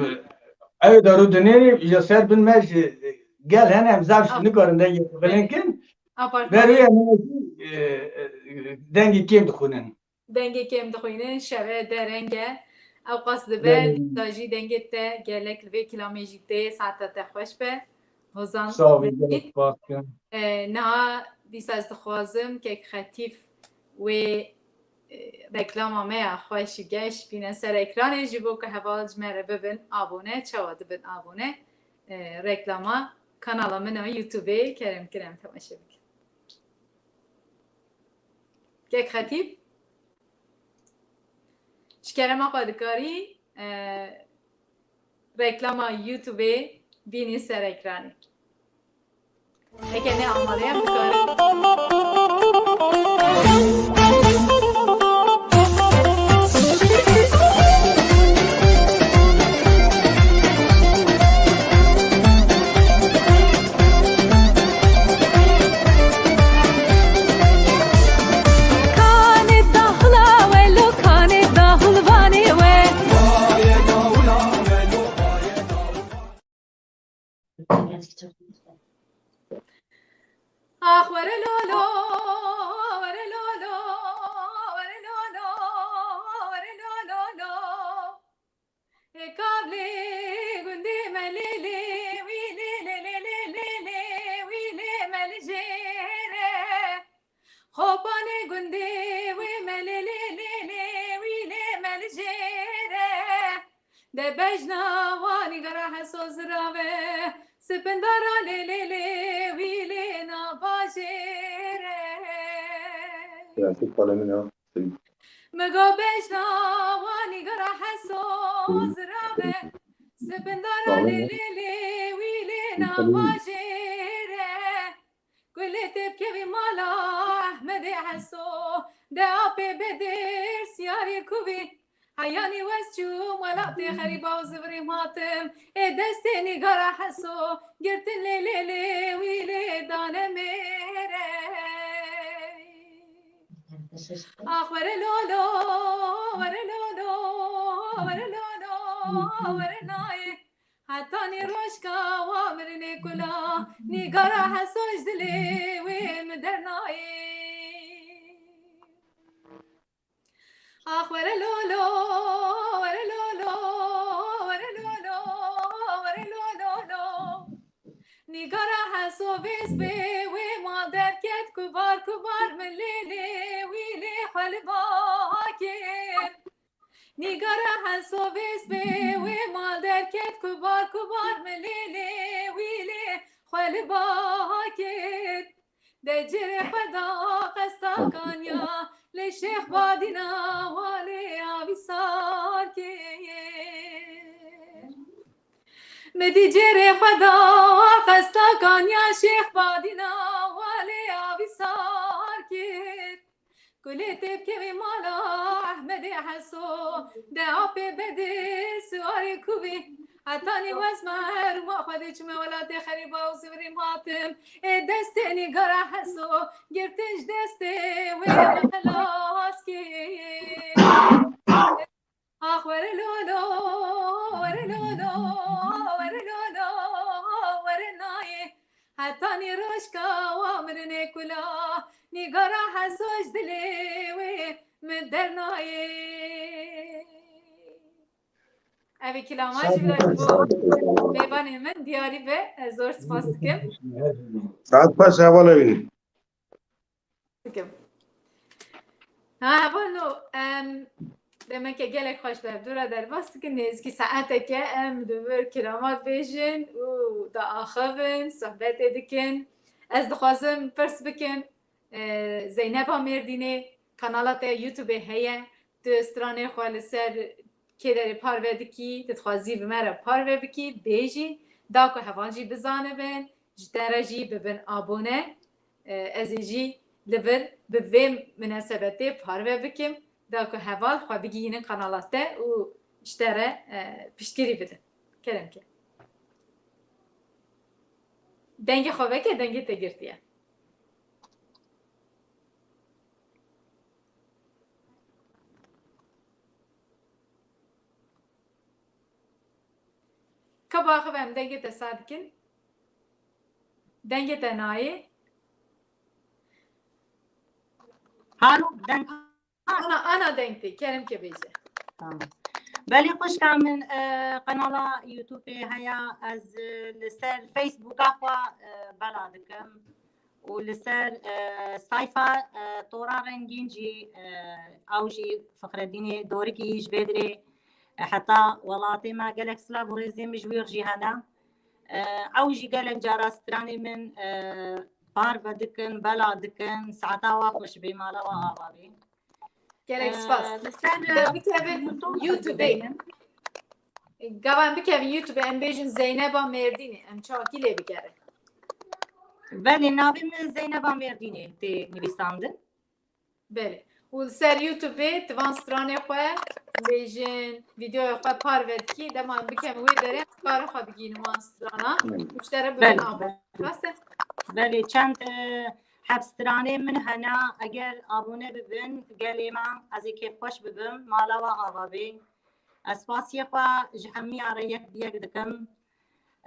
ew daro dinê ya ser bin me jî gel hene em zaf jî nikarin dengê xwe bilind kin. Ber wê em hene jî, e, e, dengê kêm dixwînin. Dengê kêm dixwînin, şeve dereng e. Ew qas dibe, dîsa jî dengê te gelek li vê kilamê jî tê, saeta te xweş be. Hozan. Sağ ol, gelek spas dikim. E, niha dîsa ez dixwazim kek Xetîf wê, e, reklama me ya xweş û geş bîne ser ekranê ji bo ku heval ji me re bibin abone. Çawa dibin abone? E, reklama kanala min a YouTubeê kerem kerem temaşe bikin. Kek Xetîb, ji kerema xwe dikarî, e, reklama YouTubeê bînî ser ekranê. Heke ne amade ye, em dikarin. Kanê dahula we lo, kanê dahulvanê we. Ax were lolo, were lolo, were lolo, were lolo. Ê kavlê gundê me lê lê, wî lê lê lê lê lê lê, wî lê me li jêr e. Xopanê gundê wê me lê lê lê lê, wî lê me li jêr e. De bejna wanî gara heso zirave, sipindara lê lê lê, wî lê na bajêr e. Prensîp xwe li min e. Migo bejna wanî gara heso zirave, sipindara lê lê lê, wî lê na bajêr e. Kulê tê bikevî mala Ehmedê Heso, de apê Bedir siyarê kuvî. Heyanî wez çûm welatê xerîba û zivirîm hatim, ê destê nîgara Heso, girtin lê lê lê, wî lê dane mêr e. Ax were lolo, were lolo, were lolo, were nayê. Hetanî rojka wa mirinê kula, nîgara Heso ji dilê wê mi dernayê. Ax were lolo, were lolo, were lolo, were lolo lo. Nîgara Heso vêz bê wê ma derket, kubar kubar min lê lê, wî lê xwe li ba kir. Nîgara Heso vêz bê wê ma derket, kubar kubar min lê lê, wî lê xwe li ba kir. De cêrê xwe da qesta kanya, lê Şêx Badîna walê avî sar kir. Mi dî cêrê xwe da qesta kanya, Şêx Badîna walê avî sar kir. Kulê tê bikevî mala Ehmedê Heso, de apê Bedir siwarê kuvî. Hetanî wez me herûma xwe dê çime welatê xerîba û zivirîm hatim. Ê destê nîgara Heso, girtin ji destê wê me xelas kir. Ax were lolo, were lolo, were lolo, were nayê. Hetanî rojka wa mirinê kula, nîgara Heso ji dilê wê mi dernayê. Ev ê kilama jî bila ji bo mêvanê min diyarî be. Ez zor spas dikim. Saet xweş hevalê wî. Dikim. Ha, hevalno, em, demeke gelek xweş bi hevdû re derbas dikin. Nêzîkî saeteke em li vir kiramat bêjin û diaxivin, sohbetê dikin. Ez dixwazim pirs bikim, e, Zeyneba Mêrdînê, kanala te YouTubeê heye, tu stranê xwe li ser kê derê parve dikî, tu dixwazî bi me re parve bikî, bêjî, da ku heval jî bizanibin, ji te re jî bibin abone. E, ez ê jî li vir bi vê minasebetê parve bikim. da ku heval xwe bigihînin kanala te û ji te re, e, piştgirî bidin. Kerem ke. Dengê xwe veke, dengê te girtiye. Ka biaxive em dengê te sa dikin. Dengê te nayê. Halo, deng. Ana, ana deng tê, kerem ke bêje. Tamam. Belê xwişka min, e, kanala YouTube heye, ez, e, li ser Facebooka xwe, e, bela dikim. Û li ser, e, sayfa, e, Tora Rengîn jî, e, ew jî Fixredînê Dorikî ji vê dirê, e, heta welatê me gelek silav û rêzê min ji wî re jî hene. E, ew jî gelek cara stranê min, e, parve dikin, bela dikin, saeta wa xweş bê, mala wa ava bê. Gelek spas. Li ser Em bikevin YouTube-ê. Gava em bikevin YouTube-ê, em bêjin Zeyneba Mêrdînê. Em çawkî lê bigerin. Belê, navê min Zeyneba Mêrdînê tê nivîsandin. Belê. Û li ser YouTube-ê tu van stranê xwe bêjin, vîdeoya xwe parve dikî, dema em bikevin wê derê, em karin xwe bigihînin wan strana. Û ji te re Belê, bibin abo. Rast e? Belê, çend, e, heb stranê min hene, eger abone bibin, gelê me, ez ê kêfxweş bibim, mala we ava bê. Ez spasiyê xwe ji hemiya re yek bi yek dikim.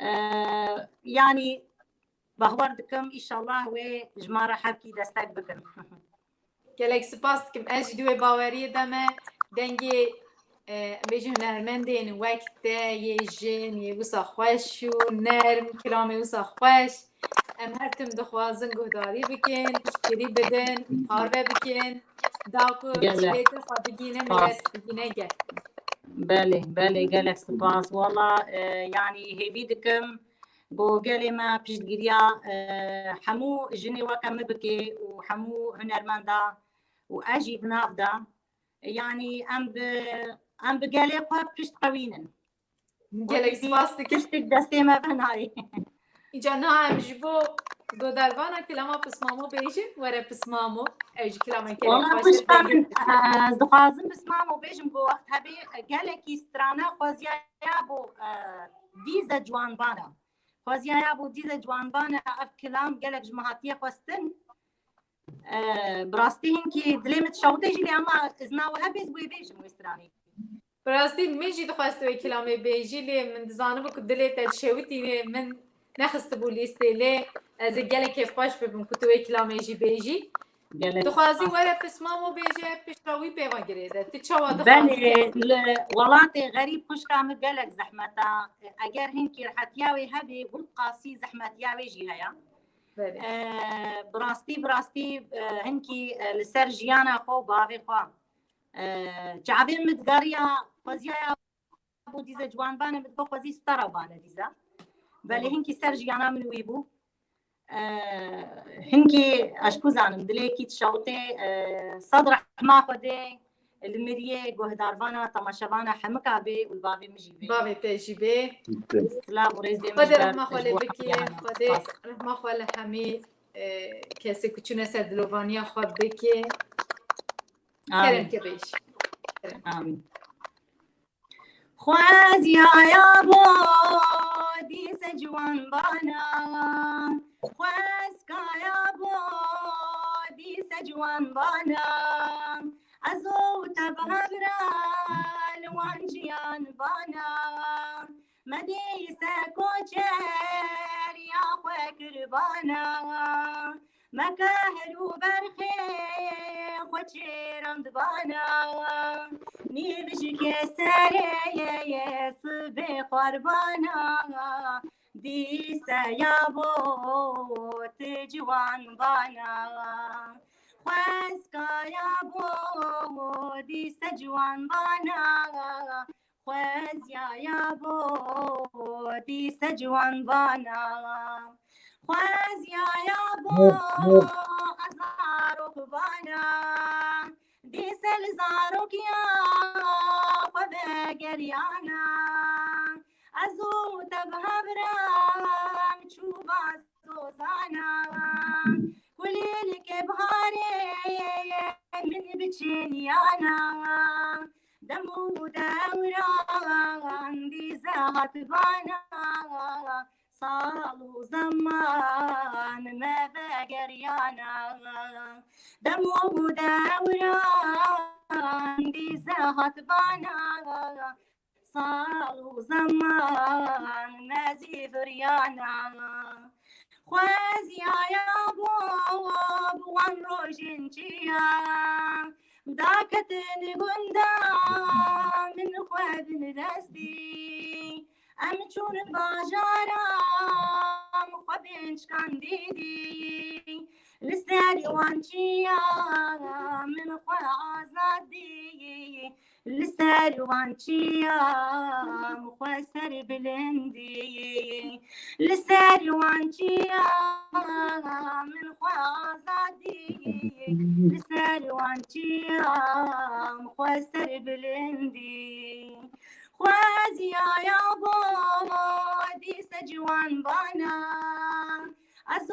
E, yanî, bawer dikim, îşallah wê ji me re hebkî destek bikin. Gelek spas dikim. Ez jî di wê baweriyê de me. Dengê, e, em bêjin hunermendên wek te yê jin, yê wisa xweş û nerm, kilamê wisa xweş. Em her tim dixwazin guhdarî bikin, piştgirî bidin, parve bikin. Da ku Gelek. Çilê te xwe bigîne, Spas. Milet bigîne gel. Belê, belê, gelek spas. Wala, e, yanî hêvî dikim ku gelê me piştgiriya, e, hemû jinê weke min bike û hemû hunermenda û ez jî di nav de. Yanî em bi, em bi gelê xwe pişt qewînin. Gelek spas dikim. Tiştek destê me ve nayê. Îca niha em ji bo godarvana kilama pismamo bêjin, were pismamo. Ew jî kilameke Wala xweş e, xwişka min, e, ez dixwazim pismamo bêjim ku wext hebê gelekî strana xweziyaya bo, e, dîze ciwanbana. Xweziyaya bo dîze ciwanbana ev kilam gelek ji min hatiye xwestin. E, bi rastî hinkî dilê min dişewite jî lê ema izna we hebe ez wê bêjim wê stranê. Bi rastî min jî dixwest wê kilamê bêjî, lê min dizanibû ku dilê te dişewitîne, min nexistibû lîstê, lê ez ê gelek kêfxweş bibim ku tu wê kilamê jî bêjî. Gelek Dixwazî spas. Were pismamo bêje, pişta wî pêva girê de. Tu çawa dixwazî? Belê, li welatê xerîb xwişka min gelek zehmet e. Eger hinkî rehetiya wê hebê, hûn qasî zehmetiya wê jî heye. Belê. E, bi rastî, bi rastî, e, hinkî, e, li ser jiyana xwe û bavê xwe. E, çavê min digeriya xweziyaya bo dîze ciwanbane, min digot xwezî stara bane dîze. Belê hinkî ser jiyana min wî bû. E, hinkî ez ku zanim, dilêkî dişewitê, e, sed rehma Xwedê li miriyê, guhdarvana, temaşevana hemika bê û li bavê min jî bê. Bavê te jî bê. Silav û rêzê min Xwedê ji ber rehma xwe lê bikê, Xwedê rehma xwe li hemî, e, kesê ku çûne ser dilovaniya xwe bikê. Amin. Kerem ke bêjî. Amin. Xweziyaya bo dîse ciwanbana, xwezkaya bo dîse ciwanbana, ez û te bi hev re li wan jiyan bana. Me dîse koçeriya xwe kirbana, me kehr û berxê xwe çêrandbana. Nîvjikê serê ye sibê xwarbana, dîseya bo ti ciwanbana. Xwezkaya bo dîse ciwanbana, xweziyaya bo dîse ciwanbana. Xweziyaya bo zarokbana, dîse li zarokiya xwe vegeriyana. Ez û te bi hev re em çû ba zozana. Kulîlkê biharê min biçin yana. Dem û dewran dîze hat bana, sal û zeman me vegeriyana. Dem û dewran dîze hat bana, sal û zeman me zî viriyana. Xweziyaya bo, bo wan rojên çiya, daketin gunda min xwe bin destî. Em çûn bajara, xwe bên şikandî dî. Li ser wan çiya min xwe azad dî. Li ser wan çiya min xwe ser bilindî. Li ser wan çiya min xwe azad dî. Li ser wan çiya min xwe ser bilindî. Xweziyaya bo dîse ciwan bana. Ez û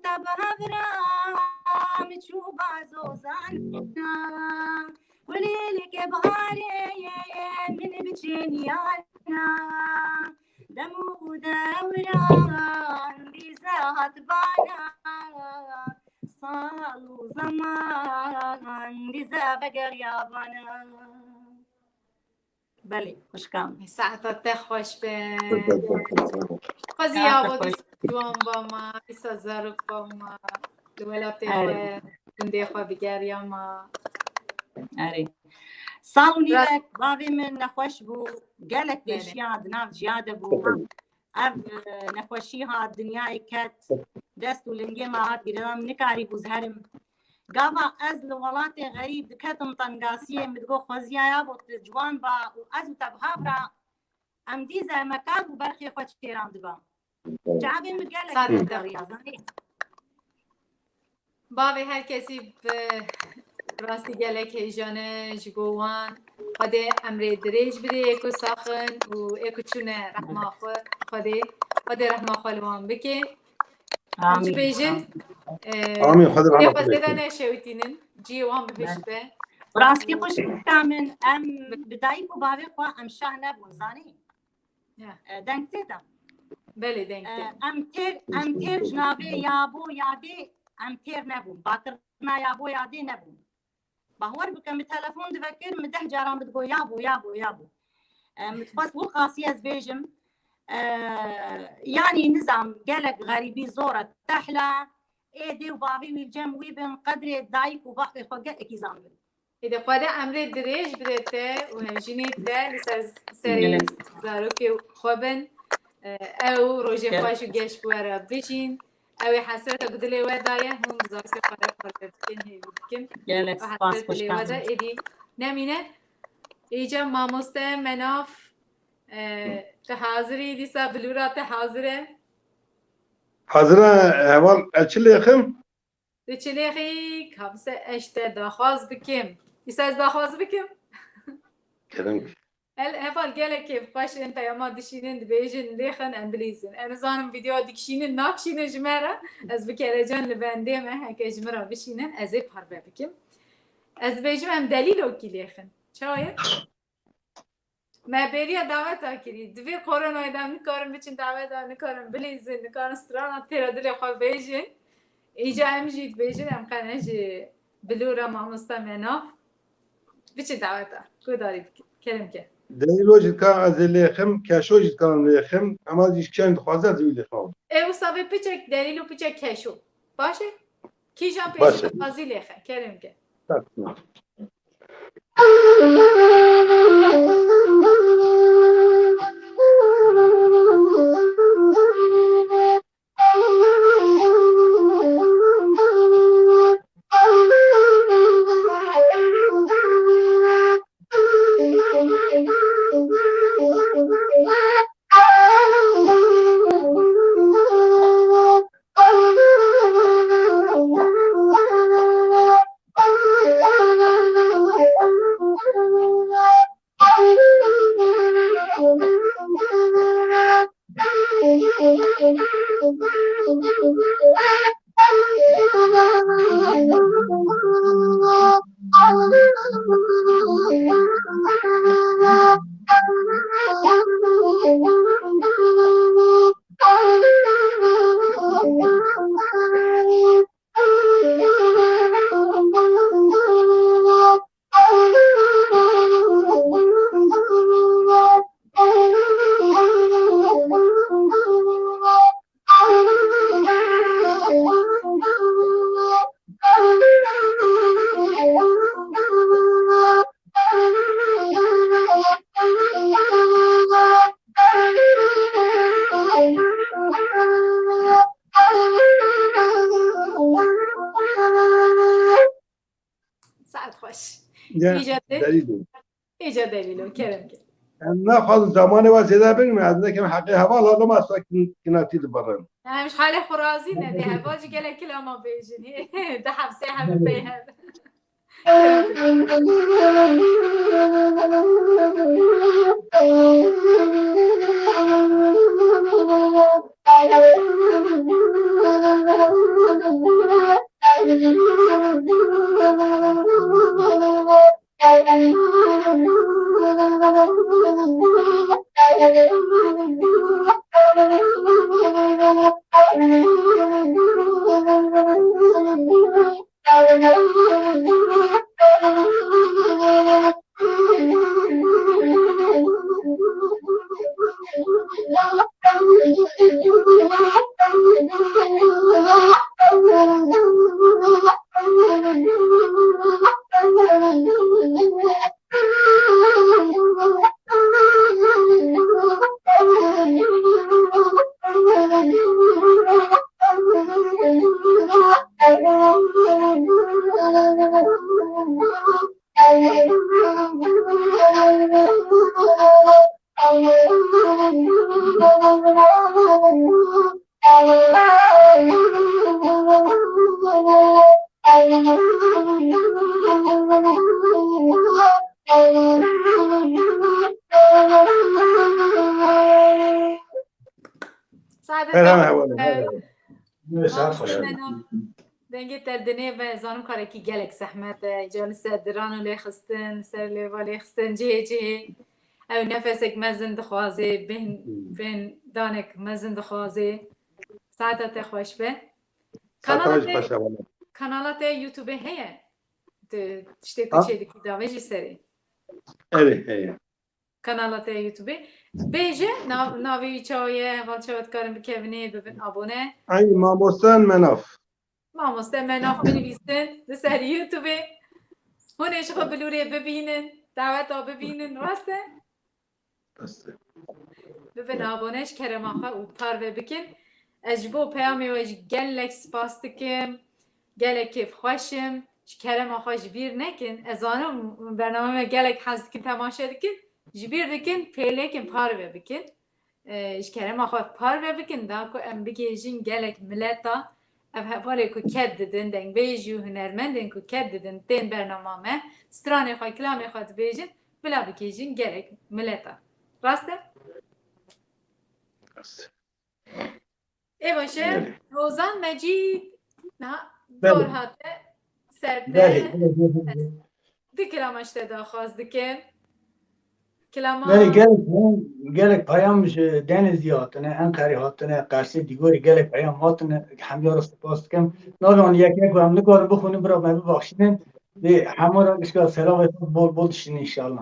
te bi hev re min çû bazozana. Kulîlkê biharê min biçin yana. Dem û dewran dîze hat bana. Sal û zeman dîze vegeriya bana. Belê, xwişka min. Saeta te xweş be. Xwezî ya bo dîsa ciwan ba ma, dîsa zarok ba ma, li welatê xwe, gundê xwe bigeriya ma. Erê. Sal û nîvek bavê min nexweş bû. Gelek pêşiya di nav ciya de bû. Ev, e, nexweşî hat dinyayê ket, dest û lingê me hat girêdan, min nikarîbû ez herim. Gava ez li welatê xerîb diketim tengasiyê, min digot xweziyaya bo tu ciwan ba û ez û te bi hev re em dîze me kar û berxê xwe çêrandiba. Çavê min gelek Sade. Bavê her kesî bi rastî gelek hêjane ji bo wan. Xwedê emrê dirêj bidê ê ku saxin û ê ku çûne rehma xwe, Xwedê, Xwedê rehma xwe li wan bike. Em çi Amîn. Bêjin? Amîn. Ee, Amîn, Xwedê rehma xwe bike. Xwedê neşewitînin, ciyê wan bihişt be. Rastî xwişka min, em bi dayik û bavê xwe em şah nebûn, zanî? Ya. E, deng tê de. Belê, deng tê. E, em têr, em têr ji navê yabo, yadê, em têr nebûn. Batirna yabo, yadê nebûn. Bahwer bike, min telefon divekir, min deh caran min digot yabo, yabo, yabo. E, min dixwest wî qasî ez bêjim. E, yanî nizam gelek xerîbî zor e. Tehla, ê dê û bavê wî li cem wî bin, qedrê dayik û bavê xwe gelekî zanibin. Êdî Xwedê emrê dirêj bide te û hemjînê te li ser serê Gelek. Zarokê xwe bin. E, ew rojê Gelek. Xweş û geş bi we re bijîn. Ew ê hesreta ku dilê we daye, hûn bi zarokê xwe re parve bikin, hêvî dikim. Gelek Ew spas, hesret dilê xweşka we de min. Êdî nemîne. Îca mamoste Menaf, e, tu hazir î dîsa, bilûra te hazir e? Hazir e, heval, ez çi lêxim? Di çilêxî, ka bise ez te daxwaz bikim. Îsa ez daxwaz bikim. Kerem. El, heval gelek kêfxweş in, peyama dişînin, dibêjin, lêxin, em bilîzin. Em nizanim vîdeo dikişînin, nakişînin ji me re. Ez bi kerecan li bendê me, heke ji min re bişînin, ez ê parve bikim. Ez dibêjim em delîlokî lêxin. Çawa ye? Me bêriya daweta kirî. Di vê koronayê de em nikarin biçin daweta, nikarin bilîzin, nikarin strana têra dilê xwe bêjin. Îca em jî dibêjin, em qene ji bilûra mamosta Menaf biçin daweta. Guhdarî bikin. Kerem ke. Delîlo jî dikarim ez ê lêxim, keşo jî dikarim lêxim, ema jî kişên dixwaze ez ê wî lêxim. Ê wisa vê piçek delîl û piçek keşo. Baş e? Kîjan Baş pêşî e. Dixwazî lêxe, kerem ke. Bak. Îca te- Delîl e. Îca delîl o, kerem ke. Em naxwazin zamanê we zêde bigirin, ez nekem heqê heval, loma ez kin-, kinatî dibirin. Em ji halê xwe razî ne, dê heval jî gelek kilama bêjin. Di hefsê hev pey hev. Saadetê Selam, hevalê, hevalê. Dengê te dinê ve zanim karekî gelek zehmet e. Îca li ser diran û lêxistin, ser lêva lêxistin, cihê cihê. Ew nefesek mezin dixwazê, bêhn, Hmm. bêhn danek mezin dixwazê. Saeta te xweş be. Saeta Kanala te, xweş be. Kanala te YouTube heye? Tu tiştê ku Ha? çêdikî davê jî serê. Evet, heye. Kanala te YouTube. Bêje, nav-, navê wî çawa ye, heval çawa dikarin bikevine, bibin abone. Ay, mamoste Menaf. Mamoste Menaf binivîsin li ser YouTube. Hûn ê ji xwe bilûrê bibînin, daweta bibînin, rast e? Rast e. Bibin abone ji kerema xwe û parve bikin. Ez ji bo peyamê we jî gelek spas dikim. Gelek kêfxweş im. Ji kerema xwe ji bîr nekin. Ez zanim bername me gelek hez dikin, temaşe dikin. Ji bîr dikin, pêlêkin, parve bikin. E, ji kerema xwe parve bikin, da ku em bigihêjin gelek mileta. Ev hevalê ku ked didin, dengbêj û hunermendên ku ked didin, tên bernama me, stranê xwe, kilamê xwe dibêjin, bila bigihêjin gelek mileta. Rast e? Rast. Ê baş e, Belê. Rozan Mecîd, niha Belê. dor hate ser te. Belê, belê, belê, belê. Ez du kilama ji te daxwaz dikim. Kilama Belê, gelek, gelek peyam ji Denizlî hatine, Enqerê hatine, Qersê, Dîgorê, gelek peyam hatine. Hemîya re spas dikim. Navê wan yek yek em nikarin bixwînin, bira me bibexşînin. Lê hemû re gişka selamê xwe bol bol dişînin înşallah.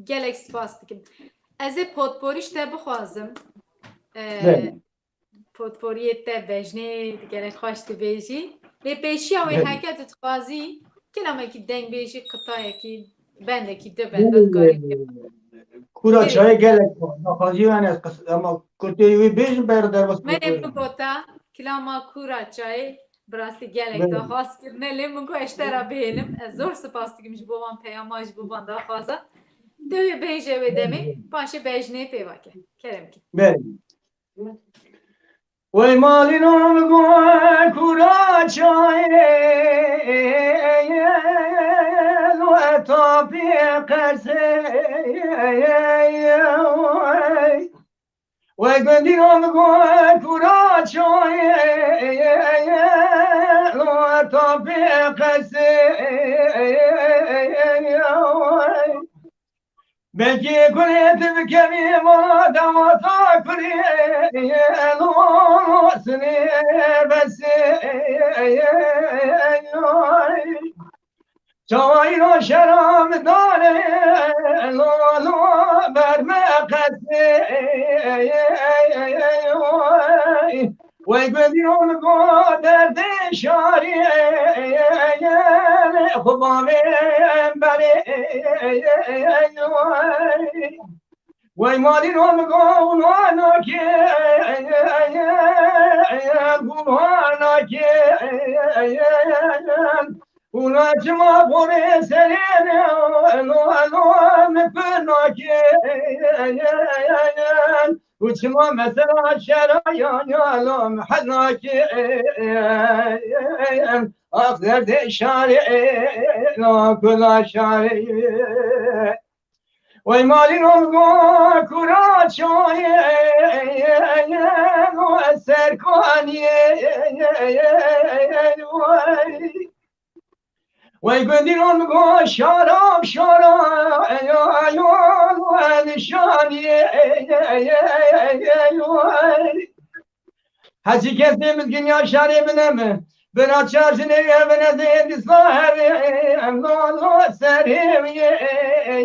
Gelek spas dikim. Ez ê potporî ji te bixwazim. Ee, Belê. Potporiyê te bejnê gelek xweş dibêjî. Lê pêşiya wê Belê. heke tu dixwazî kilamekî dengbêjî, qitayekî, bendekî, du benda dikarî. Kura Belê. çayê gelek daxwazî, yani ez qis-, ama kurtê wê bêjim, ber derbas Menê kurtê. bigota, kilama Kura çayê. Bi rastî gelek Belê. daxwaz kirine, lê min got ez ji te re bihêlim. Ez zor spas dikim ji bo van peyama, ji bo van daxwaza. Tu wê bêje wê demê, paşê bejnê pê vake. Kerem ke. Belê. Wey malî non go kura çayê, we tapî qersê. Wey gundî non go kura çayê, we tapî qersê. Belkî gulê tu bikevî mala dewata kurê, lo sinê besê. Çawayî ro şeram dane, lo, lo, ber me qesê. Wey gundî ro min go derdê şarê, xwe bavê berê. Wey malî ro min go û nanakê, û nanakê. Û çima borê serê no, no, no, me pir nakin. Û çima mesela şeraya ya lo me hed nakin. Ax derdê şarê, no, kula şarê. Wey malî no go kura çayê, no, serkaniyê, wey. Wey gundî no go şara, şara, ya, ya, nişaniyê, wey. Hecî kesê mizgîn ya şarê bine mi. Bina çar jinê ye bine zê dîsa herê. Em lo lo serê ye, ye,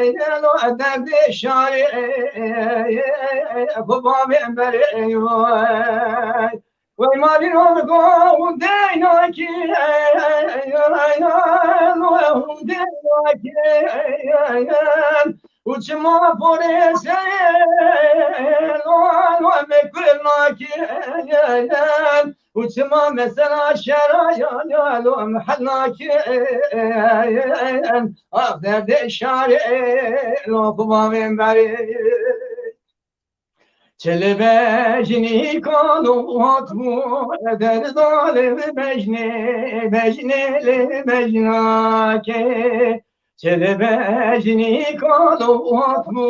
ye, lo derdê şarê. Xwe bavê em berê, wey. Wey malî no go û deynakî, lo û deynakî. Û çima porê seyê, lo, lo, me kul nakin. Û çima mesela şeraya ya lo me hel nakin. Ax derdê şarê, lo, xwe bavê em berê. Çi li bejnî kalo hatbû, derda li bejnê, bejnê li bejnakê. Çi li bejnî kalo hatbû,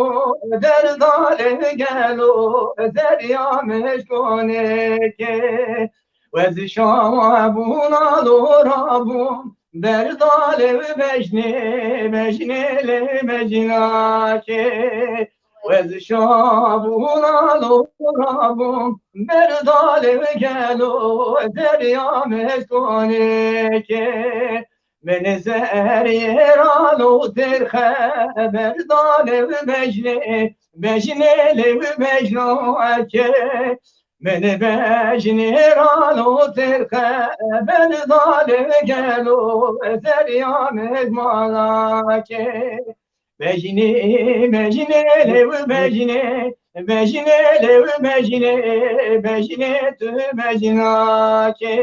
derda li gelo, derya mişkonekê. Wez şawa bûna lo rabûm, derda li bejnê, bejnê li bejnakê. Wez şabûna lo rabûm, berdalê gelo, derya mişkonekê. Min zerê ralo têrxe, berdalê bejnê, bejnê lê bejnakê. Min bejnê ralo têrxe, berdalê gelo, derya mişkonekê. Bejnê, bejnê, lê wi bejnê, bejnê, lê wi bejnê, bejnê tu bejnakê.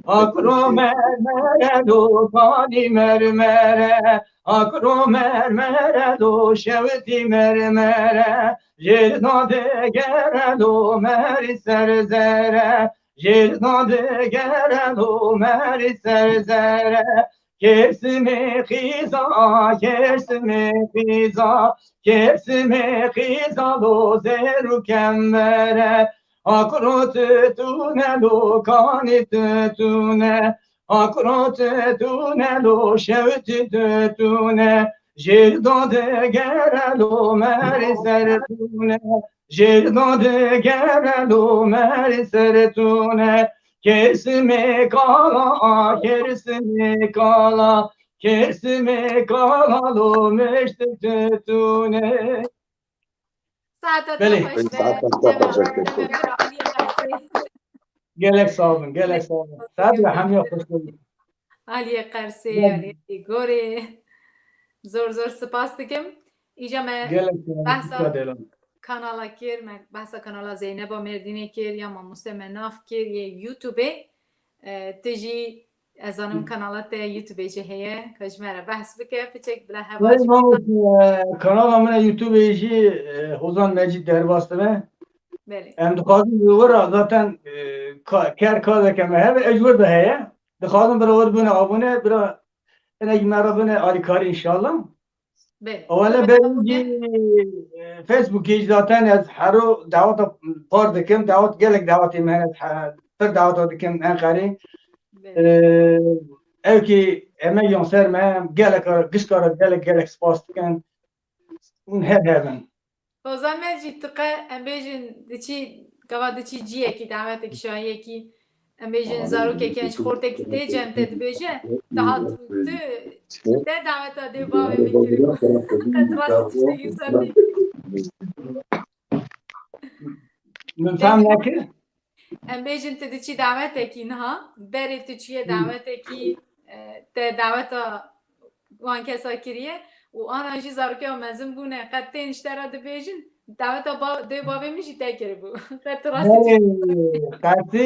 Akro mermere do, kanî mermere, akro mermere do, şewtî mermere, jêr da digere do, merî ser zere, jêr da digere do, merî ser zere. Kêrsimê xîza, kêrsimê xîza, kêrsimê xîza lo zêr û kembere. Akro tutune lo kanî tutune, akro tutune lo şewtî tutune. Jêr da digere lo merî ser tune. Jêr da digere lo merî ser tune. Kêrsimê kala, kêrsimê kala, kêrsimê kala lo mişt tune. Saeta te Belê. xweş be. Saeta te xweş be. Cem Emre, Aliyê Qersê. Gelek sağ olun, gelek sağ olun. Saet ve hemiya xweş olun. Aliyê Qersê, Gelek. Aliyê Gorê. Zor zor spas dikim. Îca me Gelek sağ olun. Behsa Dikkat edelim. Kanala kir, me behsa kanala Zeyneba Mêrdînê kir, ya mamoste me nav kir, yê YouTube. E, tu jî, ez zanim kanala te YouTube jî heye, ka ji me re behs bike, piçek bila heval Hey, jî Mahmut, e, kanala min YouTube jî, e, Hozan Mecîd derbas dibe. Belê. Em dixwazin ji wir re zaten, e, ka-, ker kadeke me hebe, ez ji wir de heye. Dixwazin bira wir bûne abone, bira hinek me re bine alîkarî înşallah. Belê. Ewele Bira berî abone. Jî, e, Facebookê jî zaten ez hero daweta par dikim, dawet gelek dawetê me hene, ez he-, pir daweta dikim Enqerê. Belê. E, ew kî emeyan ser me, gelek, gişka re gelek, gelek spas dikim. Hûn her hebin. Hozan Mecîd, tu qe, em bêjin, diçî, gava diçî ciyekî, dawetekî şahiyekî, em bêjin, zarokekî yan ji xortekî tê cem te dibêje, tu hat, tu, te daweta dê bavê min kiribû. Qet rastî tiştekî ser nî. Min fam nekir. Em bêjin tu diçî dawetekî niha, berê tu çûye dawetekî, e, te daweta wan kesa kiriye û ana jî zarokê wan mezin bûne, qet tên ji te re dibêjin, daweta ba-, dê bavê min jî te kiribû. Qet tu rastî Belê, Qersî,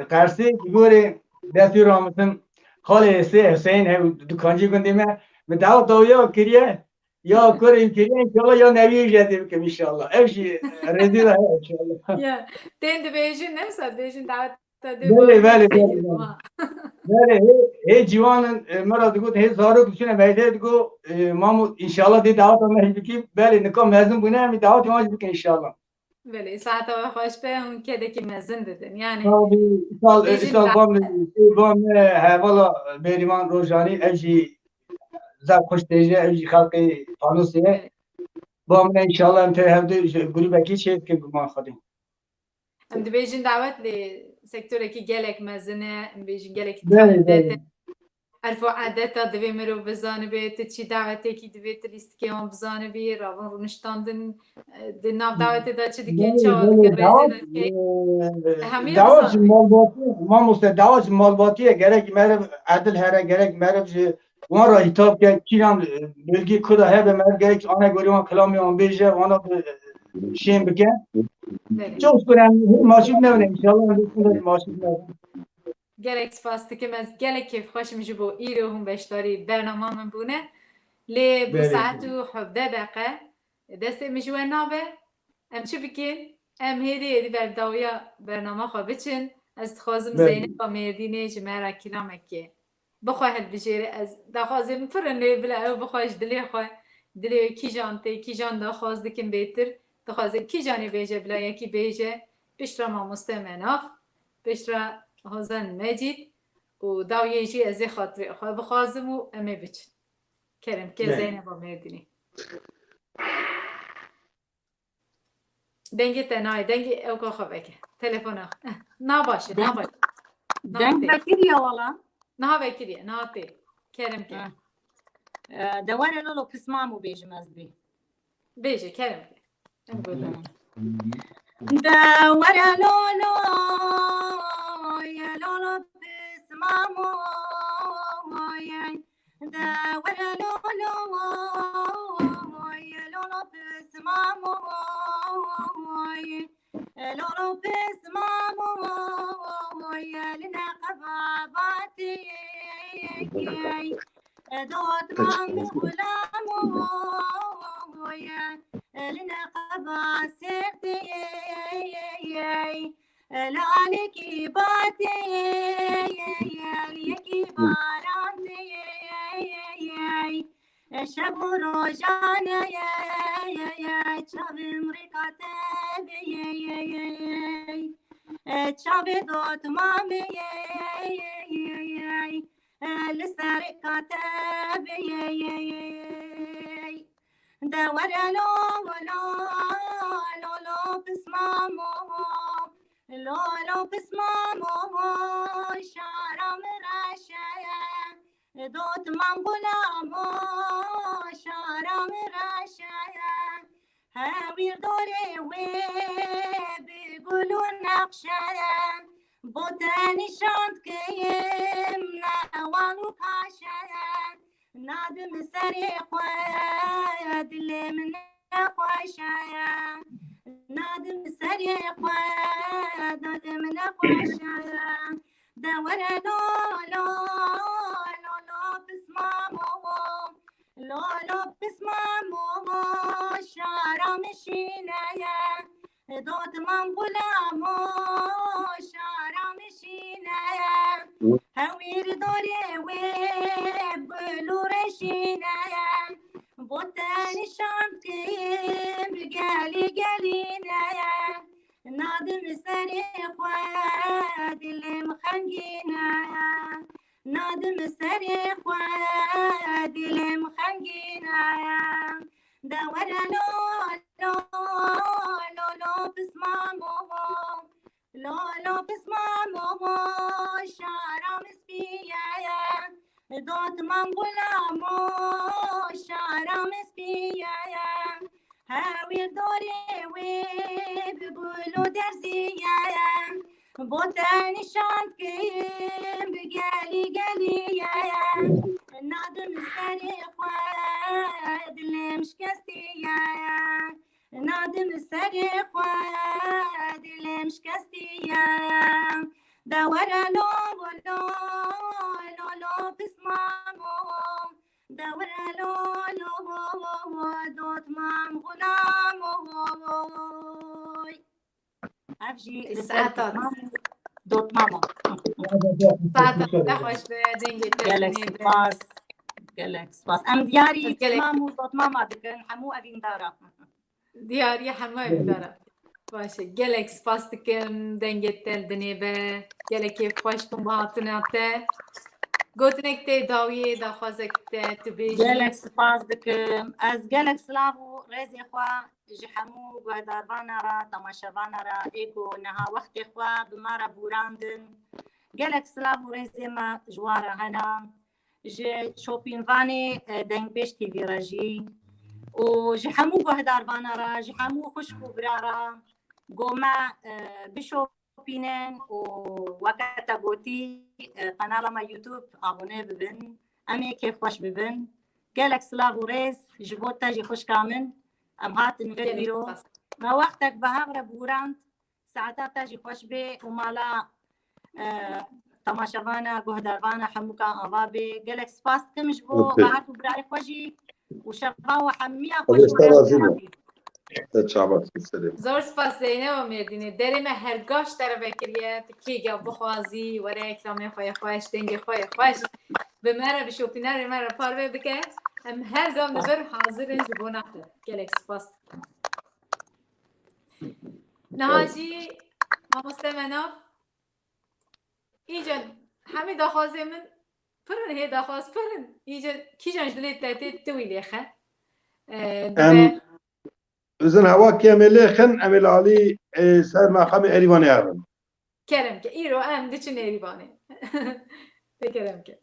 Qersî, ji gorê destî ramiştim. Xalê Hüseyin, Hüseyin hev dukancî gundê me. Min dawet dawiya kiriye. Ya kurê kiriye, inşallah ya newiyê jî ez ê bikim inşallah. Ev jî rêzê de heye inşallah. Ya, tên dibêjin, ne wisa dibêjin dawet te dê Belê, belê, belê, belê. Belê, hê, hê ciwanin, e, me re digot, hê zarok diçine meyde digot, e, Mamo, inşallah dê daweta me jî bikî. Belê, nika mezin bûne, em ê dawetê wan jî bikin inşallah. Belê, saeta we xweş be, hûn kedekî mezin didin. Yani, Tabii, îsal, bêjin îsal da- bam, bam, e, hevala Bêrîvan Rojanî, ev jî zaf xweş têje, ev jî xelqê Fanosê ye. Belê. Bam, inşallah em tê hevdû ji grûbekî çê dikin bi man xwedî. Em dibêjin dawet lê sektorekî gelek mezin e, em bêjin gelekî Belê, taybet e. Belê. Erf û adeta divê mirov bizanibe, tu çi dawetekî divê tu lîstikê wan bizanibî, ravin rûniştandin, e, di nav dawetê de çi dikin, Belê, çawa belê, dikin, rêzê dawet, de dikin. e, Hemî dawet ji bizanibî. Malbatî, mamoste, dawet ji malbatî ye, gerek meriv edil here, gerek meriv ji wan re hîtab ke, kîjan, e, bilgî ku de hebe, meriv gerek anegorî wan kilamê wan bêje, wana bi, e, şên bike. Belê. Çok önemli. Maşîk ne önemli. İnşallah maşîk ne. Gelek spas dikim. Ez gelek kêfxweş im ji bo îro hûn beşdarî bernama min bûne. Lê bû Belê. Saet û hevdeh deqe. Destê min ji we nabe. Em çi bikin? Em hêdî hêdî ber dawiya bernama xwe biçin. Ez dixwazim Belê. Zeyneba Mêrdînê ji me re kilamekê bixwe hilbijêre. Ez daxwazê min pir in lê bila ew bixwe ji dilê xwe. Dilê wê kîjan tê, kîjan daxwaz dikin bêtir. Dixwaze kîjanê bêje, bila yekî bêje. Piştre mamoste Menaf, piştre Hozan Mecîd û dawiyê jî ez ê xatirê xwe bixwazim û em ê biçin. Kerem ke Belê. Zeyneba Mêrdînê. Dengê te nayê, dengê ewka xwe veke. Telefona xwe. Eh, na baş e, na Deng, baş e. Niha deng tê. Vekiriye wala. Niha vekiriye, niha tê. Kerem ke. Ha. E, de were lolo pismam û bêjim ez bî. Bêje, kerem ke. Em gotin. De were lolo, ye lolo pismam û ye. De were lolo, ye lolo pismam û ye. Lolo pismam û ye, li neqeba batê. Dotman gulam û ye, li neqeba sertê. Li alekî batê, li yekî baran tê. Şev û rojan e, çavê min rêka te bê. Çavê dotmamê, li ser rêka te bê. De were lo, lo, lo, lo, pismamo. Lo, lo, pismamo, şara min reşe. Dotmam gulamo, şara min reşe. Hewîr dorê wê bi gul û nexşe. Bo te nîşan dikim newal û kaşe. Nadim serê xwe, dilê min nexweş e. Nadim serê xwe, dilê min nexweş e. De were lo, lo, lo, lo, pismamo. Lo, lo, pismamo, şara min şîne ye. Dotmam gulamo, şara min şîne ye. Hewîr dorê wê gul û reşîne ye. Bo te nîşan dikim gelî gelîne ye. Nadim serê xwe, dilê min xemgîn e. Nadim serê xwe, dilê min xemgîn e. De were lo, lo, lo, lo, pismamo. Lo, lo, pismamo, şara min spî ye. Dotmam gulamo, şara min spî ye. Hewîr dorê wê bi gul û derzî ye. Bo te nîşan dikim bi gelî gelî ye. Nadim serê xwe, dilê min şikestî ye. Nadim serê xwe, dilê min şikestî ye. De were lo, lo, lo, lo, were lolo, dotmam xulam oy. Ev jî li ser Saeta dotmam, dotmama. Saeta te xweş be, dengê te Gelek jinê be. Spas. Gelek spas. Em diyarî Ez gelek- dotmam û dotmama dikin, hemû evîndara. Diyarî hemû evîndara. Baş e. Gelek spas dikim, dengê te li dinê be. Gelekî xweş bûn bi hatina te. Gotinek tê dawiyê, daxwazek te tu bêjî. Gelek spas dikim. Ez gelek silav û rêzê xwe ji hemû guhdarvana re, temaşevana re, ê ku niha wextê xwe bi me re bûrandin. Gelek silav û rêzê me ji wan re hene. Ji şopînvanê, e, Dengbêj T V re jî û ji hemû guhdarvana re, ji hemû xwişk û bira re, ku me, e, bişopînin û weke te gotî, e, qenala me YouTube abone bibin. Em ê kêfxweş bibin. Gelek silav û rêz ji bo te jî xwişka min. Em hatin vir Gelek îro. spas. Me wextek bi hev re bûrand. Saeta te jî xweş bê û mala, e, temaşevana, guhdarvana hemûkan ava bê. Gelek spas dikim ji bo Okey. xehat û birayê xwe jî û şeva we hemiya Xwedê xweş û te razî be. Rabî. Te çavat serê. Zor spas Zeyneba Mêrdînê. Derê me hergaş te re vekiriye. Tu kê gel bixwazî, were eklamê xwe yê xweş, dengê xwe yê xweş. Bi me re, bi şopînerê me re parve bike. Em her gam li vir hazir in ji bona te. Gelek spas. Niha jî mamoste Menav, îca hemî daxwazê min pir in, hê daxwaz pir in. Îca kîjan ji dilê te tê tu wî lêxe. Ee, Em dibe- Bizin hewa kê em ê lêxin, em ê li alî, e, ser maqamê Erîvanê herin. Kerem ke, îro em diçin Erîvanê. Te kerem ke.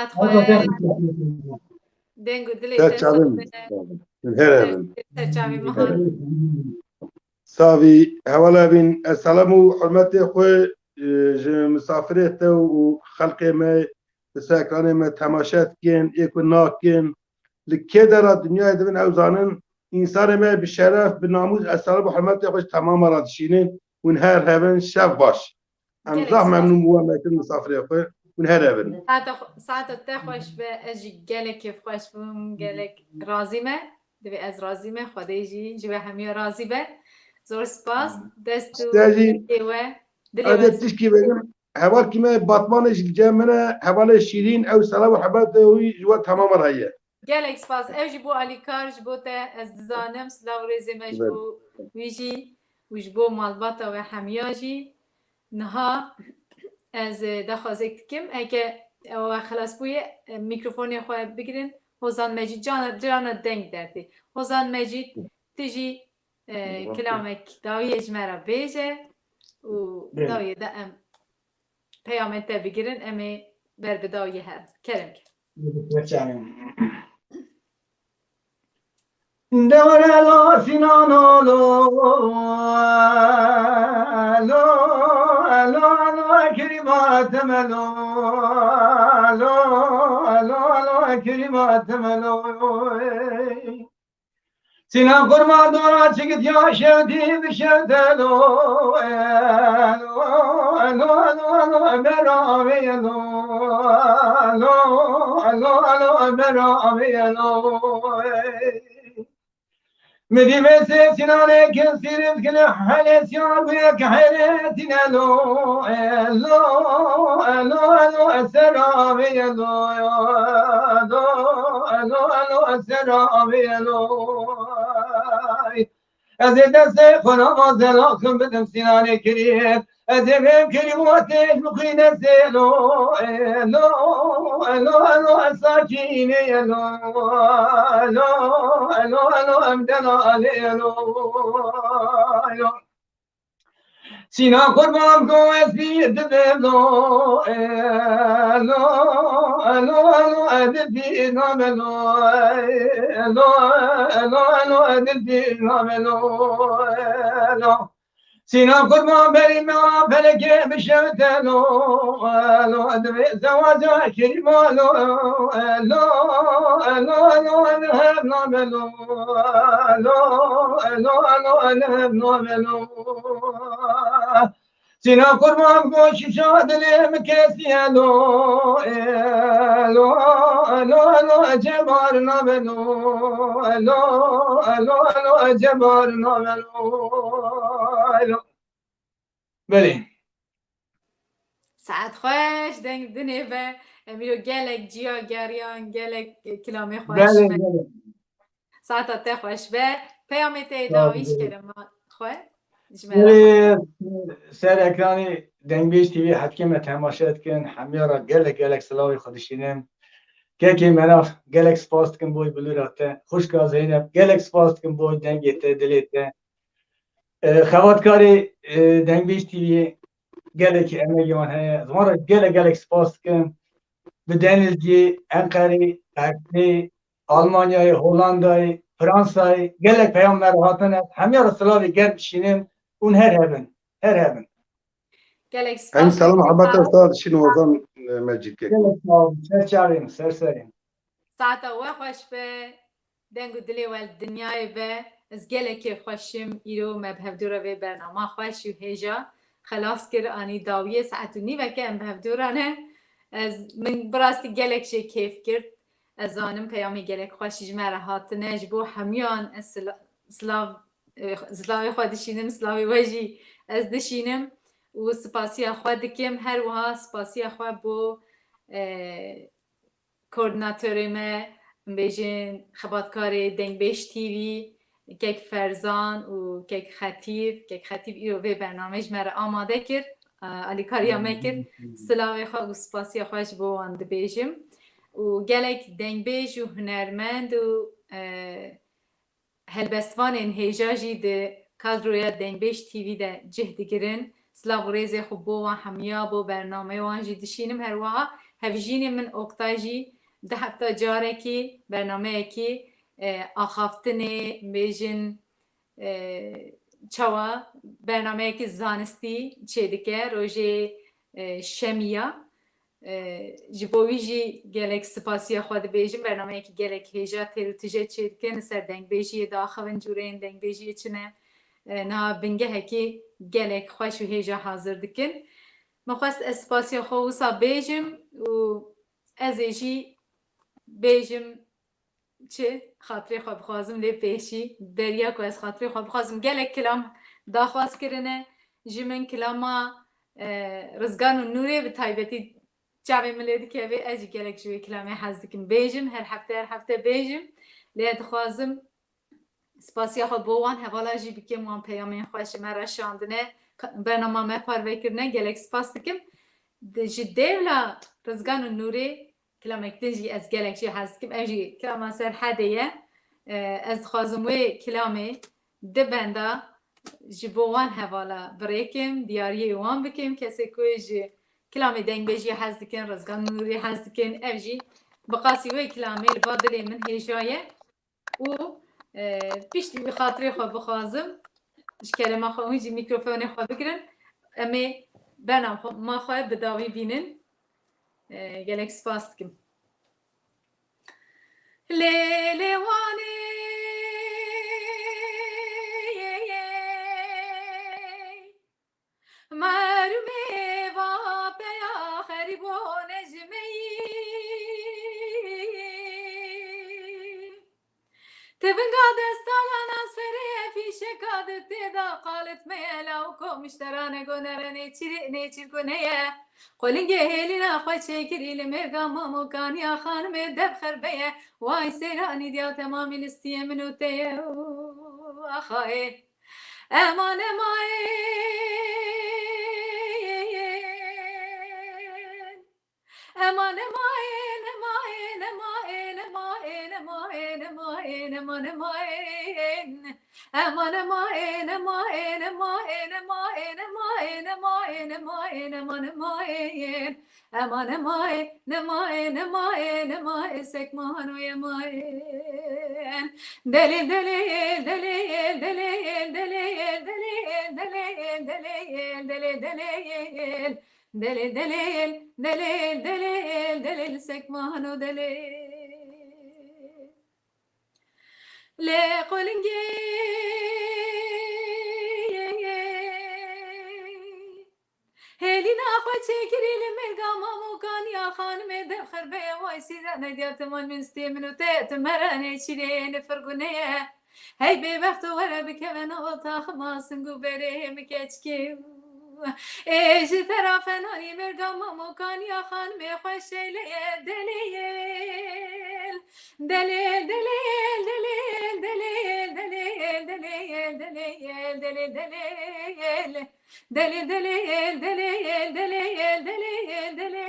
Saet xweş. Deng û dilê te sax be. Her evin. Ser çavê min. Savî, hevala bîn. Ez selam û hurmetê xwe, e, ji misafirê te û xelkê me, li ser ekranê me temaşe dikin, ê ku nakin. Li kê dera dinyayê dibin ew zanin, însanê me bi şeref, bi namûs, ez selam û hurmetê xwe ji temama re dişînin. Hûn her hebin, şev baş. Em zaf memnûn bû we me kir misafirê xwe. Hûn her hebin. Saeta xwe-, saeta te xweş be, ez jî gelek kêfxweş bûm, gelek razî me. Divê ez razî me, Xwedê jî ji we hemiya razî be. Zor spas, dest û dilê we. Dilê we. Tişkî bêjim, hevalkî me Batmanê jî li cem min e, hevalê Şîrîn, ew selam û hurmetê wî ji we temama re heye. Gelek spas. Ew jî bo alîkar, ji bo te ez dizanim. Silav û rêzê me ji bo wî jî û ji bo malbata we hemiya jî. Niha ez, e, daxwazek dikim, heke ew xilas bûye, e, mîkrofonê xwe bigirin. Hozan Mecîd, cana, cana deng dertê. Hozan Mecîd, tu jî, e, kilamek dawiyê ji me re bêje û dawiyê de em peyamên te bigirin, em ê ber bi dawiyê herin. Kerem ke. Dewre lo Sinan o lo, lo, lo, lo, Kerîma Temel o, lo, lo, lo, Kerîma Temel o. Sinan Kurban dora çigit ya şevdî bi şevdelo, lo, lo, lo, lo, beravê lo, lo, lo, lo, beravê lo. Midî vê sê Sinanê kin sîrif kine hele siya bûye ki heyretîne lo, lo, lo, lo, seravê lo, lo, lo, lo, seravê lo. Ez ê destê xwe nava zelaxim bidim Sinanê kirî. Ez ê vêm kirî û ez ê ji xwî destê lo, lo, lo, lo, ez sakînê lo, lo, lo, lo, em delalê lo, lo. Sîna qurban go ez bîr dibim lo, lo, lo, lo, ez bîr name lo, lo, lo, lo, ez bîr name lo, lo. Sîna qurban berî me felekê bişewte lo, lo, divê zewaca kirîma lo, lo, lo, lo, em hev name lo, lo, lo, lo, em hev name lo. Sîna qurban go şişa dilê min kesiye lo, lo, lo, lo, cebar name lo, lo, lo, lo, cebar name lo, lo. Belê. Saet xweş, deng dinê be. Em îro gelek ciya geriyan, gelek kilamê xweş Belê, me. Belê. Saeta te xweş be. Peyamê te yê dawî ji kerema xwe ji me re. Belê, ser ekranê Dengbêj T V hetkê me temaşe dikin. Hemiya re gelek, gelek silavê xwe dişînim. Kekê Meraf, gelek spas dikim bo bilûra te. Xwişka Zeynep, gelek spas dikim bo dengê te, dilê te. E, xebatkarê, e, Dengbêj T V'yê gelekî emegê wan heye. Ez wan re gelek gelek spas dikim. Bi Denizliyê, Enqerê, Qertê, Almanyayê, Holandayê, Fransayê gelek peyam me re hatine. Hemiya re silavê germ dişînim. Hûn her hebin. Her hebin. Gelek spas. Em selam hemata usta dişînin Ozan, e, Mecîd Keko. Gelek sağ olun. Ser çavê min, ser serê min. Saeta we xweş be. Deng û dilê we li dinyayê be. Ez gelek kêfxweş im. Îro me bi hevdû re vê bernama xweş û hêja xelas kir. Anî dawiyê saet û nîveke em bi hevdû re ne. Ez, min bi rastî gelek jê kêf girt. Ez zanim peyamê gelek xweş ji me re hatine. Ji bo hemiyan ez sila-, silav, e, silavê xwe dişînim, silavê we jî ez dişînim û spasiya xwe dikim. Her wiha spasiya xwe bo, e, koordinatorê me, em bêjin xebatkarê Dengbêj T V, kek Ferzan û kek Xetîb. Kek Xetîb îro vê bernameyê ji me re amade kir, e, alîkariya me kir. Silavê xwe û spasiya xwe ji bo wan dibêjim. Û gelek dengbêj û hunermend û, e, helbestvanên hêja jî di kadroya Dengbêj T V de cih digirin. Silav û rêzê xwe bo wan hemiya, bo bernameyê wan jî dişînim. Her wiha hevjînê min Oktay jî di hefta carekî bernameyekî, e, axaftinê, bêjin, e, çawa bernameyekî zanistî çêdike rojê, e, şemiya. E, ji bo wî jî gelek spasiya xwe dibêjim. Bernameyekî gelek hêja têr û tije çêdikin, li ser dengbêjiyê diaxivin, cûreyên dengbêjiyê çi ne. E, niha bingehekî gelek xweş û hêja hazir dikin. Min xwest ez spasiya xwe wisa bêjim û ez ê jî bêjim çi xatirê xwe bixwazim, lê pêşî beriya ku ez xatirê xwe bixwazim, gelek kilam daxwaz kirine ji min, kilama, e, Rizgan û Nûrê bi taybetî çavê min lê dikeve, ez jî gelek ji wê kilamê hez dikim bêjim, her hefte, her hefte bêjim, lê dixwazim spasiya xwe bo wan hevala jî bikim, wan peyamên xwe ji me re şandine, ka-, bernama me parve kirine, gelek spas dikim. Di, ji dêvla Rizgan û Nûrê kilamek din jî ez gelek jî hez dikim. Ev jî kilama Serhedê ye. E, ez dixwazim wê kilamê di benda ji bo wan hevala birêkim, diyariyê wan bikim. Kesê ku ji kilamê dengbêjiyê hez dikin, Rizgan Nûrê hez dikin, ev jî bi qasî wê kilamê li ba dilê min hêja ye. Û, e, piştî wî xatirê xwe bixwazim, ji kerema xwe hûn jî mîkrofonê xwe bigirin. Em ê bernama xwe bi dawî bînin. E, gelek spas dikim. Lê lê wanê merûmê va peya xerîbo nejimeyî. Tevinga destala nasferê fîşeka di tê de qalit me ye, lawiko miştera nego nere nêçîrê, nêçîrko neye. Qolingê hêlîna xwe çêkirî li mêrga mamokaniya xanimê dev xerbeye. Way seyranî diya temamî listiyê min û te ye û axayê. Eman, emayên. Eman, emayên, emayên, emayên, emayên, emayên, emayên, emayên, eman, emayên. Eman, emayên, emayên, emayên, emayên, emayên, emayên, emayên, eman, emayên. Eman, emayên, emayên, emayên, emayên, sekmano yemayên. Delê, delê, delê, delê, delê, delê, delê, delê, delê, delê, delê, delê, delê, delê, delê, sekmano delê. Lê qolingê hêlîna xwe çêkirî li mêrga mamokaniya xanimê dev xerbeye, way sîra nediya timan min stê min û te, ti mere nêçîrê nifirgûneye. Hey bêbexto were bikeve nava taxima sing û berê min keçikê. Ê ji tera fenanî mêrga mamokaniya xanimê xwe şeyleye deleyêl. Delêl, delêl, delêl, delêl, delêl, delêl, delêl, delêl, delêl, delêl. Delêl, delêl, delêl, delêl, delêl, delêl,